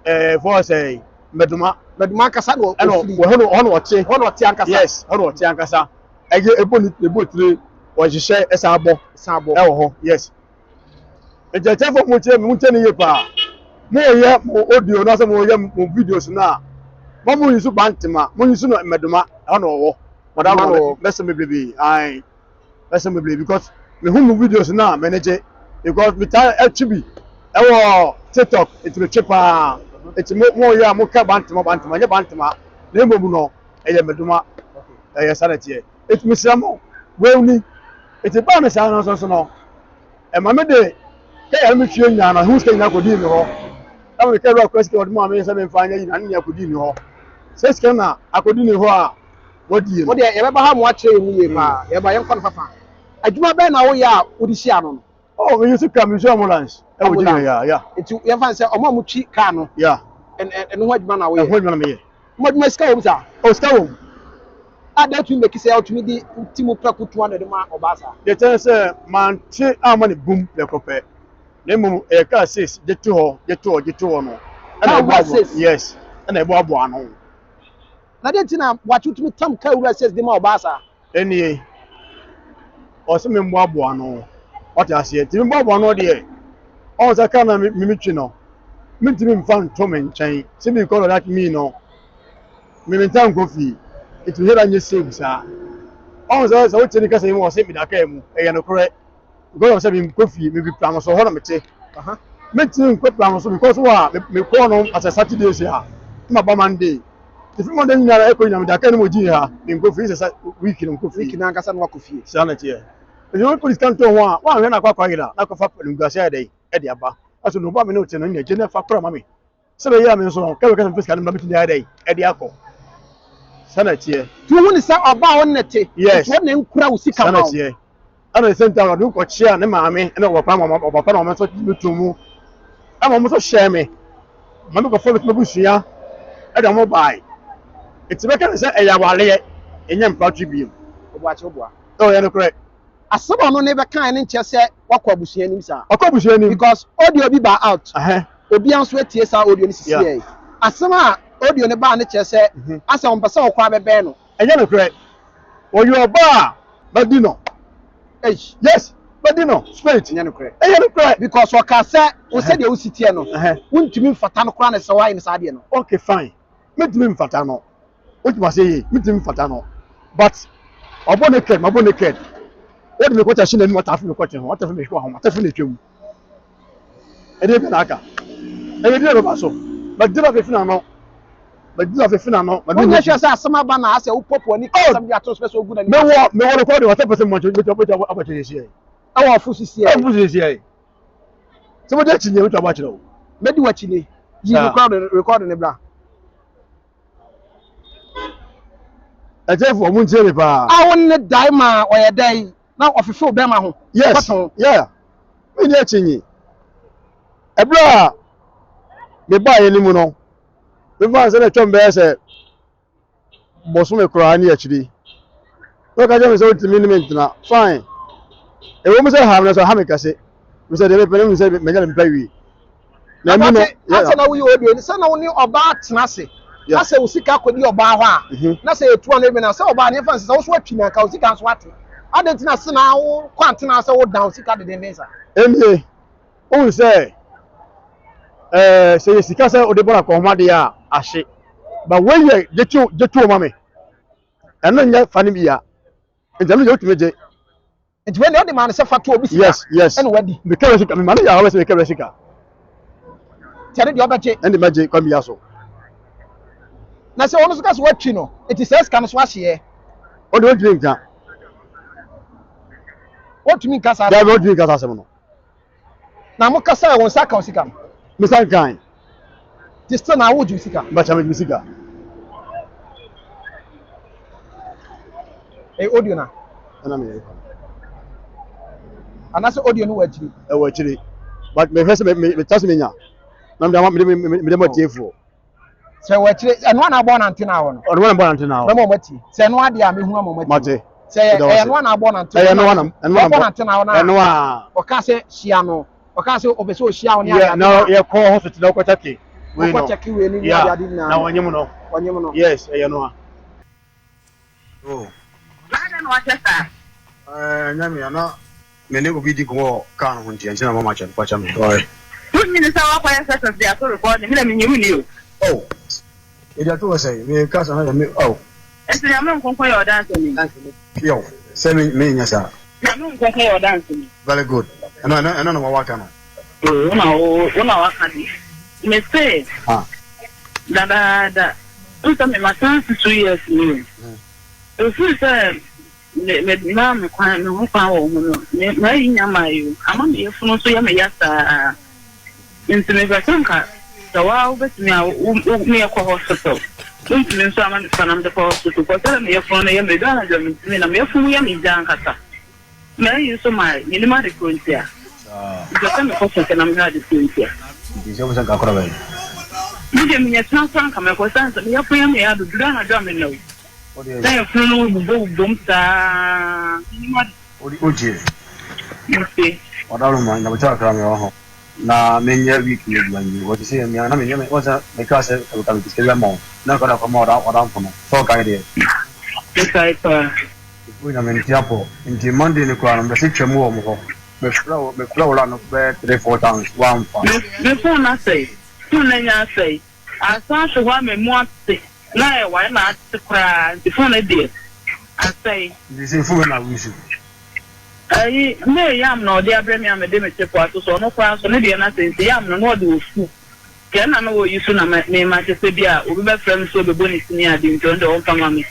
ɛɛ fɔɔ sɛ Mmadoma. Mmadoma ankasa na ɔfiri. Ɛna ɔhɔ na ɔte. Hɔ na ɔte ankasa. Yes, hɔ na ɔte ankasa. Ɛyɛ ɛbɔ ne ɛbɔ tire, ɔhyehyɛ ɛsan abɔ. Ɛsan abɔ. Ɛwɔ hɔ, yes. Nkyerɛkyerɛfoɔ mo kyerɛ me mo nkyɛn ne yie paa. Mo yɛ mo audio na sɛ mo yɛ mo videos no a, mo mo yi so Bantema, mo yi so no Mmadoma, ɛhɔ na ɔwɔ. Madam Mma no. Mɛsɛm bebrebe ae mɛsɛm bebrebe because mehu mu videos no a m'ani gye because metaa ɛtwe bi ɛwɔ TikTok nti metwe paa nti mo mo yɛ a mo ka bantama bantama nyɛ bantama na mmom no ɛyɛ medoma ɛyɛ saa na ɛteɛ nti mesrɛ mo wei ni nti baa me saa no nso so no Ɛma me de kɛ yare me fie nyinaa no, ɛho sika nyinaa kɔdii me hɔ. Ɛma me kɛ wura kura sika wɔde maa me sɛ memfa nyɛ nyinaa ne nyinaa kɔdii me hɔ. Sɛ sika na akɔdi ne hɔ a wɔadie no. Wo deɛ yɛbɛba ha ma woakyerɛ yɛn mu yie paa. Yɛba yɛnkɔ no fafa. Adwuma bɛn na woyɛ a wode hyia ano no? Oh, me use car, me use ambulance. Ɛwɔ gyina ya, ya. Nti yɛmfa no sɛ ɔmo a motwi car no. Ya. Ɛno ho adwuma na woyɛ? Ɛho adwuma na meyɛ. Mo adwuma sika wɔ mu saa? Oh, sika wɔ mu. A dɛn tumi meki sɛ ɔtumi de ti mu prɛko 200 ma ɔbaa saa? Deɛ ɛkyerɛ ne sɛ mante amma ne bum prɛko pɛ, na mmom ɛyɛ kaa sis gye to hɔ, gye to hɔ, gye to hɔ no ɛna Kaa wura ɛboaboa sis? yes, ɛna ɛboaboa ano. Na dɛn nti na Boakye wotumi tam kaa wura sis de ma ɔbaa saa? Ɛnie, ɔse memboaboa ano, wate aseɛ, nti memboaboa ano deɛ, ɔhu sɛ kaa no a me metwi no, mentumi mfa nto me nkyɛn, sɛ because of that me no, Me mentaa nkɔ fie, nti mehyɛ da nyɛ safe saa. Ɔhu sɛ sɛ wote ne kasa yi mu ɔse meda kaa mu, ɛyɛ nokorɛ. Because of sɛ menkɔ fie, mefi Pramo so, hɔ na mete. Mentumi nkɔ Pramo so because wɔ a mekɔɔ no asɛ Saturday se a, na maba Monday. Nti fi Monday nyinaa ɛkɔ nyinaa meda kaa no mu gyii ha, menkɔ fie sɛ week no nkɔ fie. Week no ankasa na wakɔ fie. Saa na ɛteɛ. Nti wo polisi ka nto ho a, woanhwɛ na akɔ akɔ ayera na akɔfa animguase ayɛ dɛn ɛde aba. Ɛso no ba me ne wo te no, nyɛ gye na fa kora ma me. Sɛ bɛyɛ a me nso no, kɛbɛka sɛ mepɛ sika no mmra mɛtumi ayɛ dɛn ɛde akɔ. Saa na ɛteɛ. Nti wohu no sɛ ɔbaa a wo ne no te, Yes. nti ɔno na nkura wo sika Saa na ma wo. ɛteɛ. Ɛna the same time ɔde me kɔkyea ne maame ne ɔpapa ma ɔpapa na ɔmo nso gye me too mu. Ɛma ɔmo nso hyɛɛ me ma me kɔfa m'abusua ɛde ɔmo bae. Nti bɛka no sɛ ɛyɛ awareɛ, ɛnyɛ mpratwe bio. Ɔboakye woboa. Ɛwɔ yɛ nokorɛ. Asɛm a ɔno ne bɛkae no nkyerɛ sɛ wakɔ abusua anim saa. Wakɔ abusua anim. Because audio bi baa out. Ɛhɛn. Obiara nso atie saa audio no sisi Yeah. yɛ. Asɛm a audio no baa no kyerɛ sɛ asɛ ɔmpɛ sɛ ɔkɔ abɛbɛn no. Ɛnyɛ nokorɛ. Ɔyɛ ɔbaa a madi no. Eish. Yes, madi no straight. Ɛnyɛ nokorɛ. Ɛyɛ nokorɛ. Because ɔkaa sɛ wo sɛdeɛ wosi teɛ no, Ɛhɛn. wontumi mfata no koraa na sɛ woayɛ no saa adeɛ no. Okay fine. Mentumi mfata no. Wote aseɛ yie, mentumi mfata no but ɔbɔ naked, mabɔ naked. Wode me kɔkyɛ ahye n'anim atafe me kɔkyɛ ho, atafe me hwɛ ho, atafe na atwam. Ɛdeɛ bi na aka. Ɛyɛ bi na bɛba so. Madi na fefe n'ano. Madi na fefe n'ano. Wonyɛ sure sɛ asɛm aba na asɛ wopɔpɔ ani ka asɛm de ato so pɛ sɛ ogu n'anim. Mewɔ mewɔ rekɔde wɔ sɛ pɛ sɛ mɔkyɛ mɛtwa mɛtwa abɔkyɛ yɛ sie. Ɛwɔ ɔfo sisi ɛ. Ɛwɔ sisi ɛ. Sɛ mo di akyi nyɛ mɛtwa abɔkyerɛ o. Mɛdi w'akyi ni. Yi rekɔde rekɔde ne bra. Ɛkyɛfo ɔmo ntie me paa. A wo ne dae ma ɔyɛ dɛn na ɔfefew bɛrima ho. Yes. Kɔtɔn. Yeah. Me ni akyi nyi. Ɛberɛ a. Mebaeɛ no mu no, mefa sɛ na atwam bɛyɛ sɛ bosome koraa ne akyiri. Na ɔka kyerɛ me sɛ wontumi ne me ntena. Fine. Ɛwɔ mu sɛ ha me nanso ha me kɛse. Mesɛ deɛ mepɛ no mehu sɛ manya deɛ mepɛ awie. Na emu no, ansa na woyɛ audio no, sɛ na wo ne ɔbaa tena ase na sɛ wo sika kɔdi ɔbaa hɔ a, mhm. na sɛ yɛtu ano bi na sɛ ɔbaa ne yɛfa sɛ wo so atwi na nka wo sika nso ate. Adɛn nti na se na wo kɔ antena sɛ wodan wo sika dedenden sa? Ɛnie, wohu sɛ ɛɛ sɛ yɛ sika sɛ wode bɔ no akɔnhoma deɛ a ahye. Ba wei yɛ gye tuo ma me. Ɛno nyɛ fa no bia. Nti ɛno deɛ wotumi gye. Nti wei deɛ ɔde maa no sɛ fa to obi sika. Yes yes. Ɛna wadi. Meka wɛ sika mema no yɛ awɛ sɛ meka wɛ sika. Nti ɛno deɛ ɔbɛgye. Ɛnde mɛgye kwan bia so. Na sɛ ɔno nso ka sɛ watwi no nti saa sika no so ahyeɛ. Ɔde ɔntumi nka. Ɔntumi nka saa asɛm. Dabi ɔntumi nka saa asɛm no. Na mo kasa a wɔn nsa ka sika no. Me nsa nkan. Ti still na awo gye sika. Mbakyɛ me gye sika. Ɛyɛ audio na. Ɛna me yɛ. Anaasɛ audio no wɔ akyiri. Ɛwɔ akyiri. But mehwɛ sɛ me me me ta sɛ menya. Na me de ama me de me de ma tiefoɔ. Sɛ wɔ akyire ɛno ana abɔ nante na awɔ no. Ɔno ana bɔ nante na awɔ. Mɛma wɔn atie. Sɛ ɛno adeɛ a mehu ama wɔn atie. Mate. Sɛ ɛyɛ ɛno ana abɔ nante. Ɛyɛ ɛno ana ɛno ana bɔ nante na awɔ na. Ɛno a. Ɔka sɛ hyia no. Ɔka sɛ ɔpɛ sɛ ɔhyia wo ne ade ade. Na yɛkɔ hospital na ɔkɔ kyɛke. Wei no. Ɔkɔ kyɛke wei no ne ade ade nyinaa. Na wɔnyem no. Wɔnyem no. Yes ɛyɛ no a. Oh. Na adɛn na wakyɛ saa? Ɛɛ, ɛnyɛ me a, na me ne obi di nkɔmmɔ wɔ kaa no ho nti, ɛnti na mama kyɛ no, fa kyɛ me. Sorry. Wonyini sɛ woakɔyɛ sessions de ato recording, me na menyi wo nni o. Oh, yɛde ato hɔ sɛn? Me kaa saa na me, oh. Nti Nyame nkonko yɛ ɔdanseni? Pure, sɛ me, menyɛ saa. Nyame nkonko yɛ ɔdanseni? Very good, ɛno, ɛno, ɛno na waka no. Oh, wo na wo, wo na waka deɛ. Me se, Ah. dadaada, wohu sɛ me matena ase 2 years ni o. Ɛfiri sɛ me, me maa me kwan, me ho kwan wɔ ho no, me, mayi nya maa yi o. Ama me yafunu nso yɛ me ya saa. Nti mepɛ sɛ nka sɛ waa wobɛtumi a, wo, wo, me yɛkɔ hospital. Wontumi nso ama me sika na mede kɔ hospital. Kɔ sɛ me yafunu no yɛ me, ɛdu anadwo a mentumi na me yafunu mu yɛ me gya ankasa. Mayi nso mae, mennim ade korɔ nti a. Mepɛ sɛ mekɔ kɛkɛ na mehwɛ ade korɔ nti a. Nti sɛ wopɛ sɛ nka korɔ bɛn? Me deɛ menya kyena koraa nka mɛkɔ ɛsiane sɛ me yafunu yɛ me ya dodo anadwo a menna o. Na yafunu no bobɔ bobom saa mennim ade. Wogye? Mese. Ɔdaworo ma nyabokyɛ kakra me wɔ hɔ na menyɛ week yi adwuma nwie wɔte sɛ mea na menyɛ me wɔn sɛ mekaa sɛ ka mepɛ sika bi ama wo na nka na kɔma ɔdamfo no sɛ ɔkae deɛ. Mekae paa. Mefrɛ Nyame nte apɔ nti Monday no koraa no mɛse twam wɔ mo hɔ mefrɛ wo mefrɛ wo la no bɛyɛ three four times woamfa. Me me phone no asɛe phone no anya asɛe asan ahwe hɔ ama emu ate na ɛwae ma ate koraa nti phone no deɛ asɛe. Nti sei phone bɛn na wo use? Ayi May yam na ɔde abrɛ me a mede me tepo ato so ɔno koraa nso ne deɛ no asɛe nti yam no na ɔde wɔ sukuu. Sɛ nna no wɔ yi so na me me mate sɛ bi a obi bɛfrɛ me sɛ ɔbɛbɔ ne ti ne ade nti ɔno deɛ ɔmfa ma me.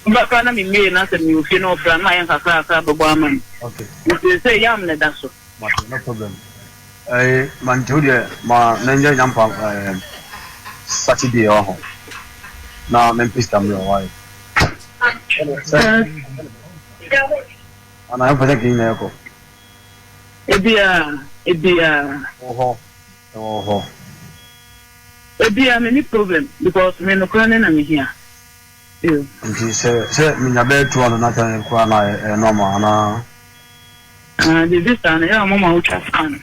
Ɔba koraa na memmue na sɛ mewɔ fie na ɔfrɛ a na mayɛ nkakrakra bɛbɔ ama no. Okay. Nti seesei yam na ɛda so. Mate, no problem. Ɛɛ, ma nti wo deɛ ma menyɛ nyampa ɛɛ Saturday wɔ hɔ na mempɛ sika mmerɛ wɔ ayɛ. Sɛ ana ɛmfa sɛ kii na ɛkɔ. Ebia, ebia. Wɔ hɔ. Ɛwɔ hɔ. Ebia me ni problem because me nokorɛ no na me hia ew. Nti sɛ sɛ menya bɛyɛ 200 na kyɛn koraa na ɛyɛ normal anaa? Ah biribi saa no ɛyɛ a wɔn ma wo twa scan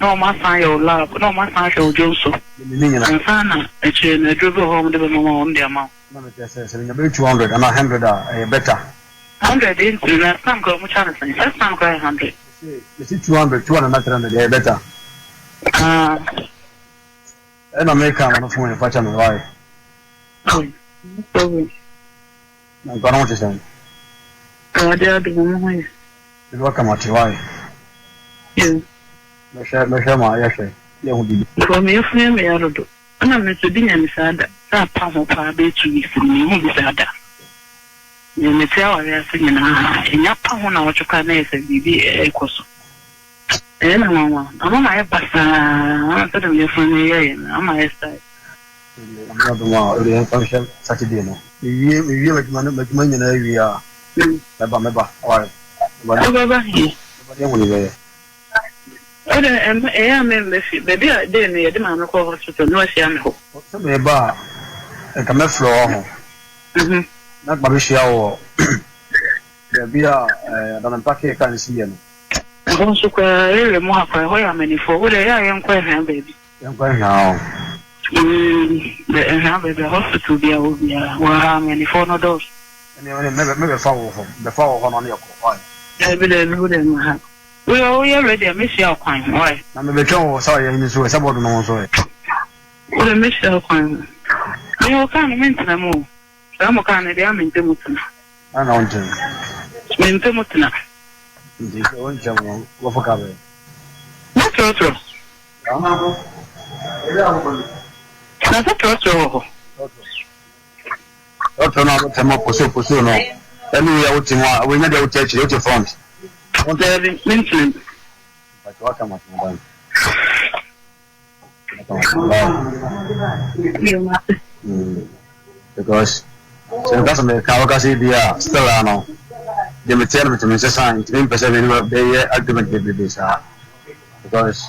na wɔn asan ayɛ wo lab na wɔn asan ahwɛ wo dwonso Me ne nyina. ansa na akyire no aduro bi wɔ hɔ a wɔn de bɛma wo a wɔn de ama wo. Na me kyerɛ sɛ sɛ menya bɛyɛ 200 anaa 100 a ɛyɛ better. 100 deɛ ntumi na scan koraa wɔn twa no sɛn sɛ scan koraa yɛ 100. Mese mese 200 200 na 300 ɛyɛ better. Ah. Ɛna meka ma no phone fa kyɛ me why. Oh, no problem. Na nkwa no ho te sɛn? Awurade adom ɔmo ho yɛ. Ebi waka mate why. Yeah. Mɛhwɛ mɛhwɛ ma yɛhwɛ yɛhu biribi. Because me yafunu yɛ me ya dodo. Ɛna me nso ebi nya me saa da sɛ apa ho paa bɛyɛ 2 weeks no menhu bi saa da. Deɛ mete awareɛ ase nyinaa, ɛnya pa ho nnawɔtwe koraa na ayɛ sɛ biribi rekɔ so. Ɛyɛ me nwanwa. Ama mayɛ basaa ama sɛdeɛ me yafunu no yɛeɛ no, ama ayɛ saa. Nyame adom a, wode yɛmfa nhyɛ Saturday no. Mewie mewie m'adwuma no m'adwuma nyinaa wie a, mɛba mɛba. Why? Mɛba ne Wobɛba he? Mɛba ne ahu ne bɛyɛ. Wo deɛ ɛmma ɛyɛ a memmɛ fie. Baabi a day no yɛde maame kɔɔ hospital no wahyia me hɔ. Sɛ meba a, nka mɛfrɛ wo ho na mabɛhyia wo wɔ baabi a Adamempa kee kaa no siiɛ no. Ɛhɔ nso koraa area mu ha koraa ɛhɔ yɛ amanifoɔ. Wo deɛ ɛyɛ a yɛnkɔ Ahwea baabi. Yɛnkɔ Ahwea hɔ. Ahwea baabi a hospital biara wɔ biara wɔ ha amanifoɔ no dɔɔso. Ɛnneɛ mɛbɛfa wo hɔ, mebɛfa wo hɔ na ne yɛkɔ, why? Daabi daabi wo deɛ ma ha. Woyɛ woyɛ ready a mɛhyia wo kwan ho why? Na mebɛtwɛn wo wɔ sɛ ɔyɛ no so ɛ, sɛ bɔɔdo no ho nso ɛ. Wo deɛ mɛhyia wo kwan ho. Me wo kaa no mentena mu o. Saa mo kaa no deɛ a mempɛ mu tena. Adɛn na wontena mu? Mempɛ mu tena. Nti sɛ wontena mu no wobɛfa kaa bɛn? Mɛtrɔtrɔ. Na sɛ trɔtrɔ wɔ hɔ. Trɔtrɔ. Trɔtrɔ no a wobɛtena mu aposo poso no, ɛne wei a wote mu a, wei nyɛ deɛ wote akyire, wote front. Daabi, mentena mu. Mpakyɛ waka ma tena dan. Because sɛ nka sɛ meka woka sɛ bi a still a no deɛ meteɛ no metumi nsesa nti mempɛ sɛ mene bɛyɛ argument bebrebe saa because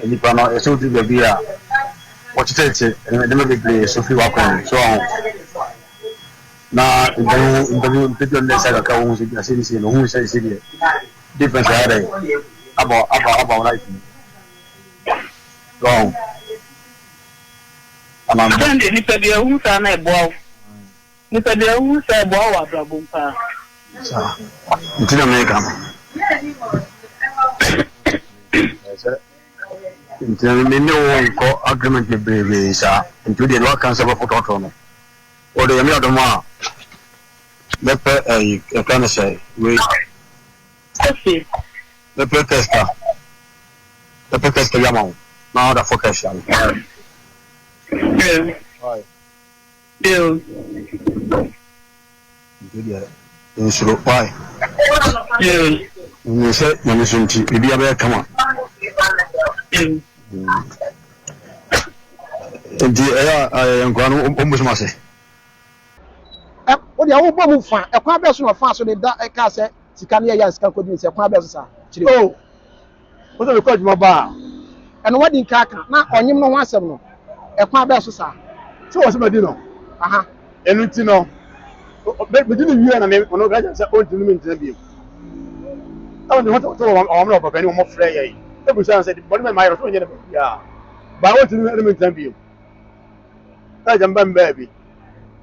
Nnipa no, ɛsɛ sɛ woduru baabi a wɔtetete nneɛma bebree so fi w'akwan mu. So ɔho? Na mpanyin mpanyin mpɛ bi a ɔno sɛ kakra wɔn sɛ bi ase ne sei no ohun sɛ sɛ deɛ difference ayɛ dɛ aba aba aba wɔn life mu. So ɔho? Anam. Sɛn deɛ nipa bi a ohun saa na ɛboa wo. Nipa bi a ohun saa ɛboa wo abrabɔ mu paa. Saa nti na meka no. Sɛ nti na me ne wo nkɔ agreement bebrebe saa. Nti wo deɛ deɛ waka sɛ bɛfo tɔtɔ no. Wo deɛ nyame adom a mɛpɛ ɛyi yɛka no sɛ wei. Mɛpɛ kɛsta. Mɛpɛ kɛsta bi ama wo na ɔda fo kɛsta no. Yeah. Yeah. Nti deɛ nsuro why? Menim sɛ Nyame so nti biribiara bɛyɛ kama. Nti ɛyɛ a yɛn nkwadaa no wɔn bosom ase. Ɛ wo deɛ wobɔ mu fa ɛkwan bɛɛ so na ɔfaa so de da kaa sɛ sika no yɛ yɛ a sika nkɔdi ne sɛ ɛkwan bɛɛ so saa kyerɛ mu. Oh, wo sɛ mekɔ adwuma ba a. Ɛno wadi nka aka na ɔnyem no ho asɛm no ɛkwan bɛɛ so saa. Sɛ wɔ sɛ madi no. Aha. Ɛno nti no, medi no wie na me ɔno ka kyerɛ sɛ ɔntumi ne me ntena bio. Ɛna mede ho to wɔn wɔn na ɔpapa ni wɔn frɛ yɛn. Ebusa no sɛ bɔne bɛn mayɛ no sɛ ɔnyɛ ne baabiara. Ba ɔntumi ne me ntena bio. Na agya mba mbaa bi.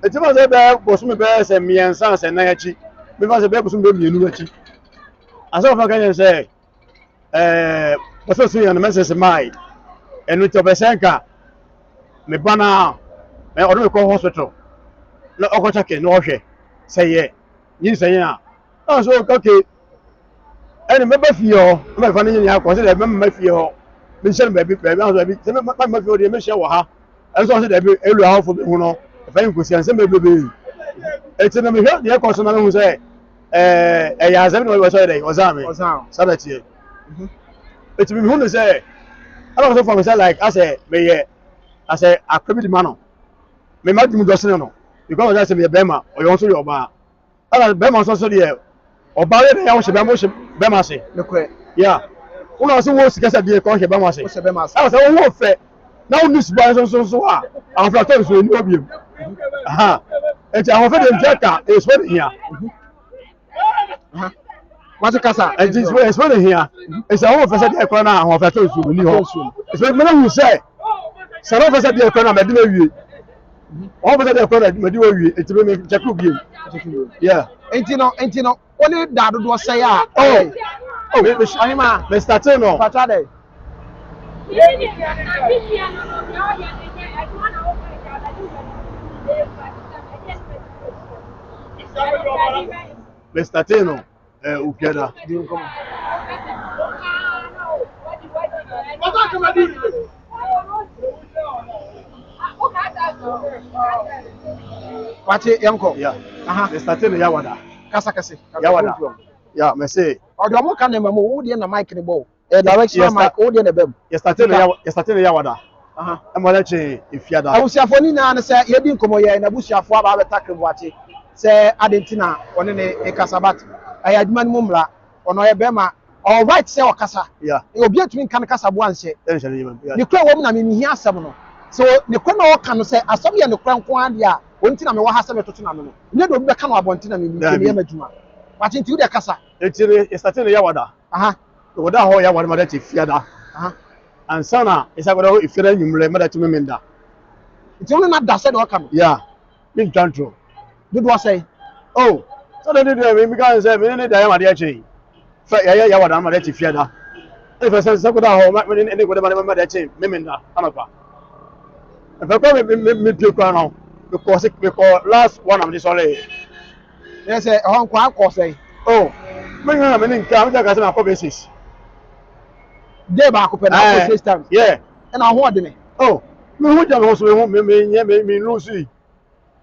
Eti ma sɛ bɛyɛ bosome bɛyɛ sɛ mmiɛnsa sɛ nan akyi. Mefa sɛ bɛyɛ bosome bɛyɛ mmienu akyi. Asɛ wɔfa ka kyerɛ sɛ ɛɛ bɔsɛ so yɛn no mɛsɛsɛ maae. Ɛno nti ɔpɛ sɛ nka me ba no a ɔde me kɔ hospital na ɔkɔ kyɛke na ɔhwɛ sɛ yɛ nyinsɛn a. Na so okay ɛne mɛba fie hɔ na mɛfa no nyɛ akɔ sɛ dɛ mɛmma fie hɔ menhyɛ no baabi baabi ahɔ baabi sɛ mɛmma fie hɔ deɛ mɛhyɛ wɔ ha ɛnso ɔsɛ dɛbi elu ahɔfo bi ho no ɛfɛ nkosia nsɛm bebrebe eti na mehwɛ deɛ ɛkɔ so na mehu sɛ ɛɛ ɛyɛ asɛm na ɔsɛ dɛ ɔzan me saa na ɛteɛ eti mehu no sɛ ɛna ɔsɛ fam sɛ like asɛ meyɛ asɛ akɔ bi di ma no mema dum dɔsene no because ɔsɛ sɛ meyɛ bɛrima ɔyɛ ɔnso yɛ ɔbaa. Ɛna bɛrima nso so deɛ ɔbaa yɛ dɛ wohyɛ bɛrima wohyɛ bɛrima ase. Nokorɛ. Yeah. Wona ɔsɛ wo sika sɛ deɛ kɔ hyɛ bɛrima ase. Wohyɛ bɛrima ase. Ɛna sɛ wo ho fɛ na wo ni suban nso nso nso a ahoɔfɛ atɔ nso ɛni hɔ biem. Aha. Nti ahoɔfɛ deɛ ntua ka ɛyɛ suban na hia. Wate kasa. Nti suban na hia. Nti ahoɔfɛ sɛ deɛ kɔ na ahoɔfɛ atɔ nso ɛni hɔ. Nti mɛna hu sɛ sɛ ahoɔfɛ sɛ deɛ kɔ na mɛde na awie. Wɔn bɛ sɛ deɛ kɔ na mɛdi wɔ wie nti mi nkyɛn kuro bie yeah. Nti no nti no wɔn ne da dodoɔ sɛe a. Oh oh me me ɔhema. Me starte no. Patra dɛ. Me starte no. Eh, Upiada. Di nkɔmɔ. Wate yɛnkɔ. Yeah. Aha. Me starte no Yawada. Kasa kɛse. Yawada. Yeah, me say. Ɔde ɔmo ka nneɛma mu, wo deɛ na mic ne bɔ o. Ɛyɛ directional mic, wo deɛ na ɛbɛ mu. Yɛ starte no Yawada, yɛ starte no Yawada. Ɛma ɔde kye Efiada. Abusuafoɔ ne nyinaa ne sɛ yɛdi nkɔmmɔ yɛ n'abusuafoɔ aba abɛtakere Boakye sɛ adɛn nti na ɔne ne rekasa but ɛyɛ adwuma no mu mmara. Ɔno ɔyɛ bɛrima. Ɔwɔ right sɛ ɔkasa. Yeah. Obi antumi nka no kasaboa nhyɛ. Ɛnhyɛ no yam. Yeah. Ne kura wɔ mu na me mehia asɛm no. Sɛ ne kura na ɔka no sɛ asɛm yɛ nokorɛ nko ara deɛ a, wɔn nti na mewɔ ha sɛ metoto n'ano no. Nyɛ deɛ obi bɛka no abɔnten na me meyɛ m'adwuma. Wate nti wo deɛ kasa. Nti no yɛstate no Yawada. Aha. Yɛkɔdaa hɔ Yawada ma da kye Fiada. Aha. Ansa na yɛsan kɔda hɔ Fiada anwummerɛ ma da kye Memenda. Nti wo ne no ada sɛdeɛ ɔka no? Yeah. Mentwa ntorɔ. Dodoɔ sɛn? Oh, sɛdeɛ ne deɛ meka ne sɛ me ne ne da yɛ adeɛ kye. Fɛ yɛyɛ Yawada ma da kye Fiada. Ɛna fɛ sɛ sɛ kɔda hɔ ma ne ne kɔda ma ma da kye Memenda anɔpa. Ɛfɛ kɔ me me me pie kora no mekɔ se mekɔ last one am de sɔre. Yɛ sɛ ɛhɔ nko akɔ sɛn? Oh, me nyina me ne nka me ka sɛ makɔ bɛ six. Day baako pɛ na akɔ six times. Yeah. Ɛna ho ɔdene. Oh, me ho gya me ho so me ho me me nyɛ me me lose yi.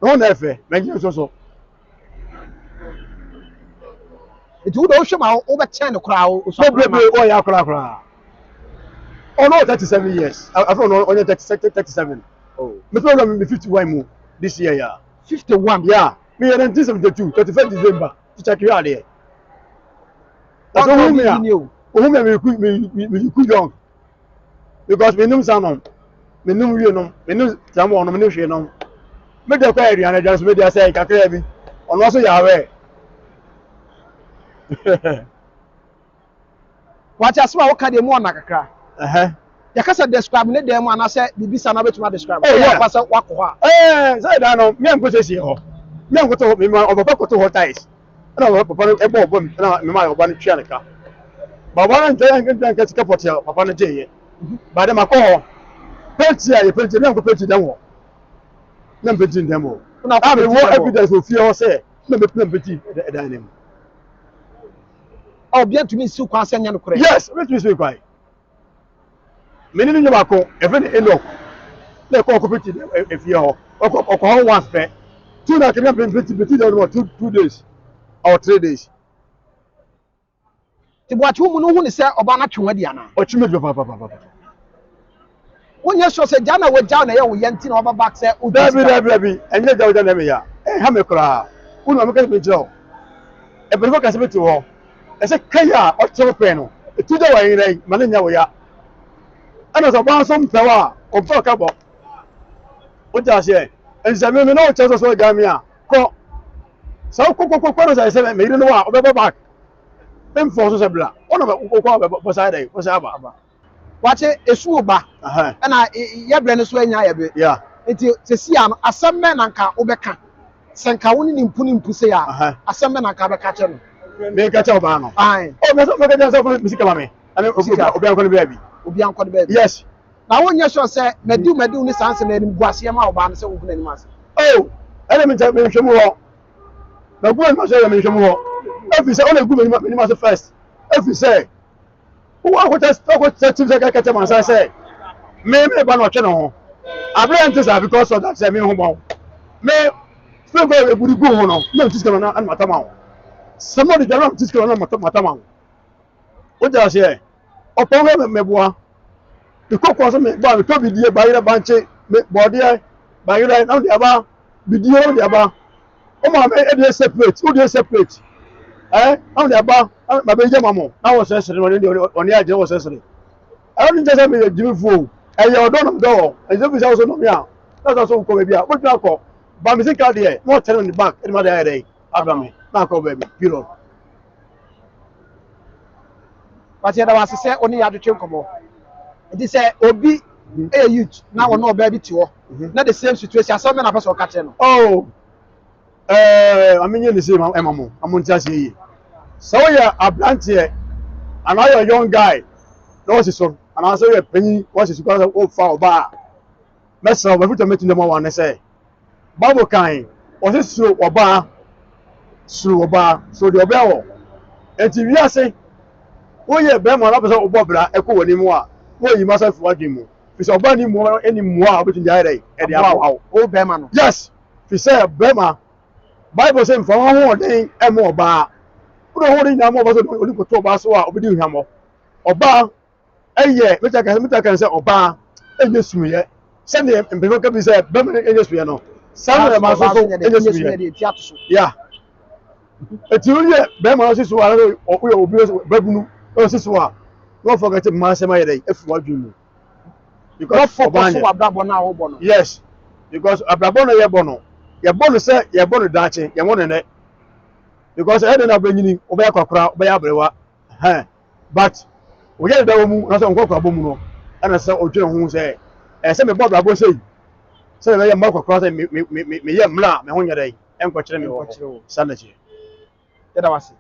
Me ho na ɛfɛ, me nyɛ nso so. Nti wo de wohwɛ ma wobɛkyɛn no koraa wo so. Bebrebe ɔyɛ akora koraa. Ɔno 37 years. Afei ɔno ɔnyɛ 37. Oh. Me fɛ me 51 mu this year ya. 51. Yeah. Me yɛ 1972 31 December. Teacher kiri adeɛ. Ɛsɛ ohun mi a ohun mi a mi ku mi mi ku young because mi num sa nom mi num wie nom mi num tram nom mi num hwee nom mi de kɔ aduane aduane so mi de asɛ kakra bi ɔno nso yɛ awɛ. Wate asɛm a woka deɛ mu ɔna kakra. Yɛka sɛ describe ne dan mu anaasɛ biribi sa na wobɛtumi adescribe. Oh, yeah. Ɛyɛ sɛ wakɔ hɔ a. Ɛɛ sɛ dan no mmea nkɔ siesie hɔ. Mmea nkɔtɔ hɔ mema ɔpapa kɔtɔ hɔ tiles. Ɛna ɔpapa no ɛbɔ ɔbɔ mu ɛna mema ɔba no tua ne ka. Ba ɔba no nkyɛn nkyɛn nka sika pɔte a papa no gyeeɛ. Ba de makɔ hɔ. Penti a yɛ penti mmea nkɔ penti dɛm hɔ. Mmea mpenti dɛm hɔ. A mewɔ evidence wɔ fie hɔ sɛ mmea mpenti dan no mu. A obiara ntumi nsiw kwan sɛ ɛnyɛ nokorɛ. Yes, obi ntumi nsiw kwan. Me ne ne nua baako, yɛfrɛ no Enoch, na ɛkɔ ɔkɔ piti efie hɔ. Ɔkɔ ɔkɔ hɔ once pɛ. Two na kenya piti piti dɛ no 2 2 days or 3 days. Ti buakye wo mu no hu ne sɛ ɔbaa no atwe wo adi anaa? Ɔtwe me adi papaapa. Wonyɛ sure sɛ gya na wagyaw na ɛyɛ wo ya nti na waba back sɛ wogye sika? Dabi dabi dabi, ɛnyɛ gya wagya na ɛyɛ me ya. Ɛnha me koraa. Wo na meka sɛ menkyerɛ wo. Mpanyinfoɔ ka sɛ bɛte hɔ. Ɛsɛ kai a ɔkyerɛ wo pɛn no, ɛtu gya wɔ ɛyerɛ yi, ma no nyɛ wo ya. Ɛna sɛ ɔbaa nso mpɛ wo a, ɔmpɛ wo ka bɔ. Wote aseɛ? Nti sɛ me me na wokyerɛ sɛ sɛ ɔgya me a, kɔ. Sɛ wokɔ kɔ kɔ kɔ no sɛ sɛ meyere no a, ɔbɛba back. Memfɔ so sɛ bla. Wo na wokɔ a bɛsa ayɛ dɛn? Bɛsa aba. Wakye esu wo ba ɛna yɛ brɛ no so anya yɛ be nti sɛsi a no asɛm bɛn na nka wobɛka sɛ nka wo ne ne mpu ne mpu sei a asɛm bɛn na nka wobɛka kyɛ no. Meka kyɛ ɔbaa no. Ae. Oh mɛsɛ mɛka kyɛ sɛ ɔfa me sika ma me. Ɛne obi ankɔ ne baabi. Obi ankɔ ne baabi. Yes. Na wonyɛ sure sɛ madiw madiw ne saa nsɛm na anim gu aseɛ ma ɔbaa no sɛ wogu n'anim ase. Oh ɛne me nkyɛn menhwɛ mu hɔ. Magu m'anim ase yɛ menhwɛ mu hɔ. Ɛfiri sɛ ɔna egu m'anim ase first. Ɛfiri sɛ. Wokɔ kyim sɛ kɛkɛ mansa sɛ me me ba na ɔtwe ne ho abere nte saa because of that sɛ me ho bɔn me fɛn kɔ eburi gu ho no na mti sika na na mata ma wo sɛ mo de dwa na mti sika na mata mata ma wo o gya seɛ ɔpɔn kɔ mɛboa mekɔ kɔ sɛ me ba metɔ bidie bayerɛ bankye me bɔdeɛ bayerɛ na mede aba bidie na mede aba Wo maame deɛ separate, wo deɛ separate. Eh, na wɔde aba, ma bɛgya ma mo, na wɔsɛsere, na wɔde wɔne agye wɔsɛsere. Ɛno ne nkyɛ sɛ meyɛ gyimifoɔ o, ɛyɛ ɔdɔ na medɔ wɔ, ɛnsɛ fi sɛ wo so nɔme a, na sɛ so wokɔ baabi a, wobɛtumi akɔ, ba me sika deɛ, na wɔkyɛre me bank, ɛde ma de ayɛ dɛn, aba me, na akɔ baabi, period. But yɛda wo ase sɛ wo ne yɛ atwetwe nkɔmmɔ. Nti sɛ obi yɛ youth na ɔne ɔbaa bi te hɔ na the same situation asɛm bɛ na apɛ sɛ ɔka kyerɛ no. Oh, ɛɛ, maame nye ne se ɛma mo, ma mo nte aseɛ yie. Sɛ woyɛ aberanteɛ anaa woyɛ young guy na wɔsi so anaasɛ woyɛ panyin wɔsi so kora sɛ wofa ɔbaa a, mɛsrɛ wo, mafutu a mɛtumi de ama wɔn ne sɛ, Bible kan, wɔse suro ɔbaa, suro ɔbaa, suro deɛ ɔbɛn wɔ. Enti wiase, woyɛ bɛrima na wopɛ sɛ wobɔ bra ɛkɔ w'anim a, woyi masa fi w'adwene mu. Fi sɛ ɔbaa ni mmoa ɛni mmoa a wobɛtumi de ayɛ dɛ ɛde aboa wo. Wo bɛrima no. Yes, fi sɛ bɛrima, Bible sɛ mfa w'ahoɔden ɛmma ɔbaa. Wode w'ahoɔden nyinaa ma ɔbaa sɛ ɔde kɔto ɔbaa so a, ɔbɛdi hwammɔ. Ɔbaa ɛyɛ mɛta ka mɛta ka sɛ ɔbaa ɛnyɛ sumiyɛ sɛdeɛ mpanyinfoɔ ka bi sɛ bɛrima no ɛnyɛ sumiyɛ no saa na ɛma nso so ɛnyɛ sumiyɛ ya eti woyɛ bɛrima no sisi ara woyɛ obi bɛbunu Na ɔsi so a, na ɔfɔgɛte mmaa asɛm ayɛ dɛ afiri w'adwene mu. Because ɔbaa nyɛ. Wɔ abrabɔ no a wobɔ no. Yes, because abrabɔ no yɛbɔ no, yɛbɔ no sɛ yɛbɔ no daakye, yɛnwo no nnɛ. Because ɛyɛ dɛ na wobɛnyini, wobɛyɛ akwakoraa, wobɛyɛ aberewa, hɛn. But woyɛ deda wɔ mu, anaasɛ nkwakoraa mu no, ɛna sɛ ɔdwene ho sɛ, ɛyɛ sɛ mebɔ abrabɔ sei, sɛ mebɛyɛ mma akwakoraa sɛ me me me meyɛ mmerɛ a me ho nyɛ dɛn, ɛnkɔkyerɛ me wɔ hɔ. Saa na ɛteɛ. Yɛda wo ase.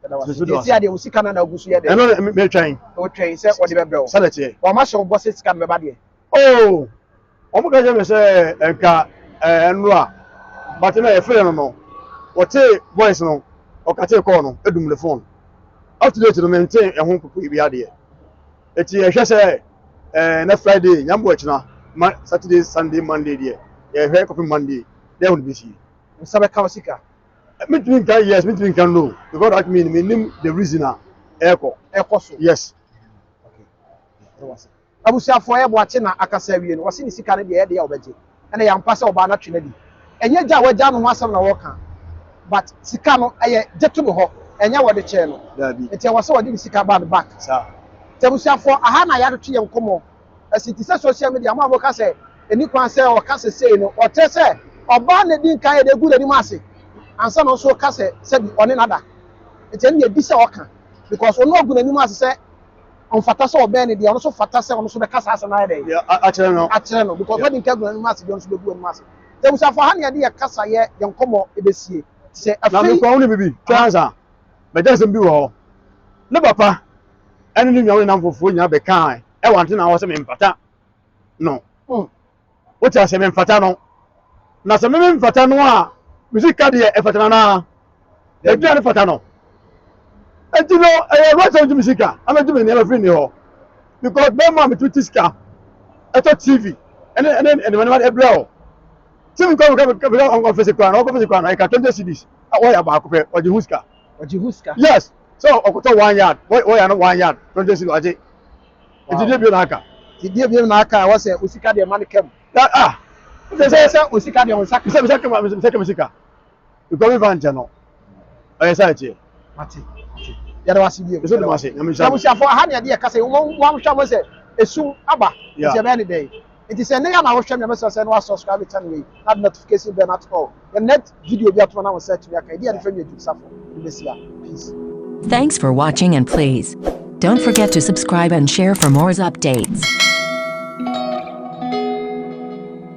Yɛda wo ase. Nti esi adeɛ wo sika no na ogu so yɛ dɛ. Ɛno na metwɛn. Wotwɛn sɛ wɔde bɛbrɛ wo. Saa na ɛteɛ. Wɔn ahyɛ wo bɔ sɛ sika no bɛba deɛ. Oh, wɔn ka kyerɛ me sɛ nka ɛɛ nnora, but na yɛfrɛ no no, wɔte voice no, ɔkate kɔɔ no, edum ne phone. Up to date no mente ɛho popoe bi adeɛ. Eti yɛhwɛ sɛ ɛɛ na Friday, nyambo ɛkyina, ma Saturday, Sunday, Monday deɛ, yɛhwɛ kɔpem Monday, deɛ ɛho no bɛsie. Nsa bɛka wo sika. Mentumi nka yes, mentumi nka no, because that mean menim the reason a ɛkɔ. Ɛkɔ so. Yes. Okay. Ɛwɔ Abusuafoɔ yɛ boakye na akasa awie no wɔse ne sika no deɛ ɛyɛ deɛ a ɔbɛgye ɛna ɛyɛ ampa sɛ ɔbaa no atwe no adi ɛnyɛ gya a wagya no ho asɛm na wɔka but sika no ɛyɛ gye to me hɔ ɛnyɛ wɔde kyɛɛ no Daabi. nti ɛwɔ sɛ wɔde ne sika ba no back Saa. nti abusuafoɔ aha na yɛatwetwe yɛn nkɔmmɔ asi te sɛ social media mo a moka sɛ ɛni kwan sɛ ɔka sɛ sei no ɔkyerɛ sɛ ɔbaa na ɛdi nkan yɛ de gu n'anim ase ansa na ɔnso ka sɛ sɛbi ɔne nada nti ɛno deɛ ɛdi sɛ ɔka because ɔno agu n'anim ase sɛ ɔmfata sɛ ɔbɛn no deɛ ɔno nso fata sɛ ɔno nso bɛka saa asɛm no ayɛ dɛn akyerɛ no akyerɛ no because wadi nka agu n'anim ase deɛ ɔno nso bɛgu anim ase nti abusuafo ha ne yɛde yɛ kasa yɛ yɛn nkɔmmɔ ɛbɛsie sɛ na afei mekɔ wo ne bibi twɛ ansa mɛgya asɛm bi wɔ hɔ ne papa ɛne ne nuanom ne namfofoɔ nyinaa bɛkaa ɛwɔ ante na hɔ sɛ memfata no Wote aseɛ memfata no na sɛ me memfata no a me sika deɛ ɛfata no anaa aduane fata no enti no ɛyɛ right sɛ wogye me sika ama gye me nneɛma firi ne hɔ because bɛrima a metumi te sika ɛtɔ tv ɛne ɛne nneɛma nneɛma ɛbrɛ o tv kɔ meka meka ɔfɛsɛ kura no ɔkɔfɛsɛ kura no ɛka 20 cedis wɔyɛ baako pɛ ɔgye ho sika ɔgye ho sika yes sɛ ɔkɔtɔ one yard wɔyɛ no one yard 20 cedis ɔgye Nti deɛ bio na aka? Nti deɛ bio na aka ɛwɔ sɛ osika deɛ ma no kam. Na ah. Sɛ sɛ sɛ osika deɛ nsa ka. Sɛ sɛ kama sɛ kama sika. Because mi fa nkyɛn no. Ɔyɛ sɛ ɛteɛ. Mate mate. Yɛda wase bio. Ɛsɛ dum ase. Nyame nhyira. Abusuafo aha ne yɛde yɛ kasa yi wɔn wɔn hwɛ mo sɛ esum aba. Nti ɛbɛyɛ ne dɛn. Nti sɛ ne yɛ na wohwɛ me a mɛsrɛ sɛ na wa subscribe channel wei na de notification bell no ato hɔ. Yɛ next video bi ato na wo nsa atumi aka. Ɛdi yɛde fɛ mi adwuma safo. Ɛde bɛsi a. Peace. Thanks for watching and please don't forget to subscribe and share for more updates.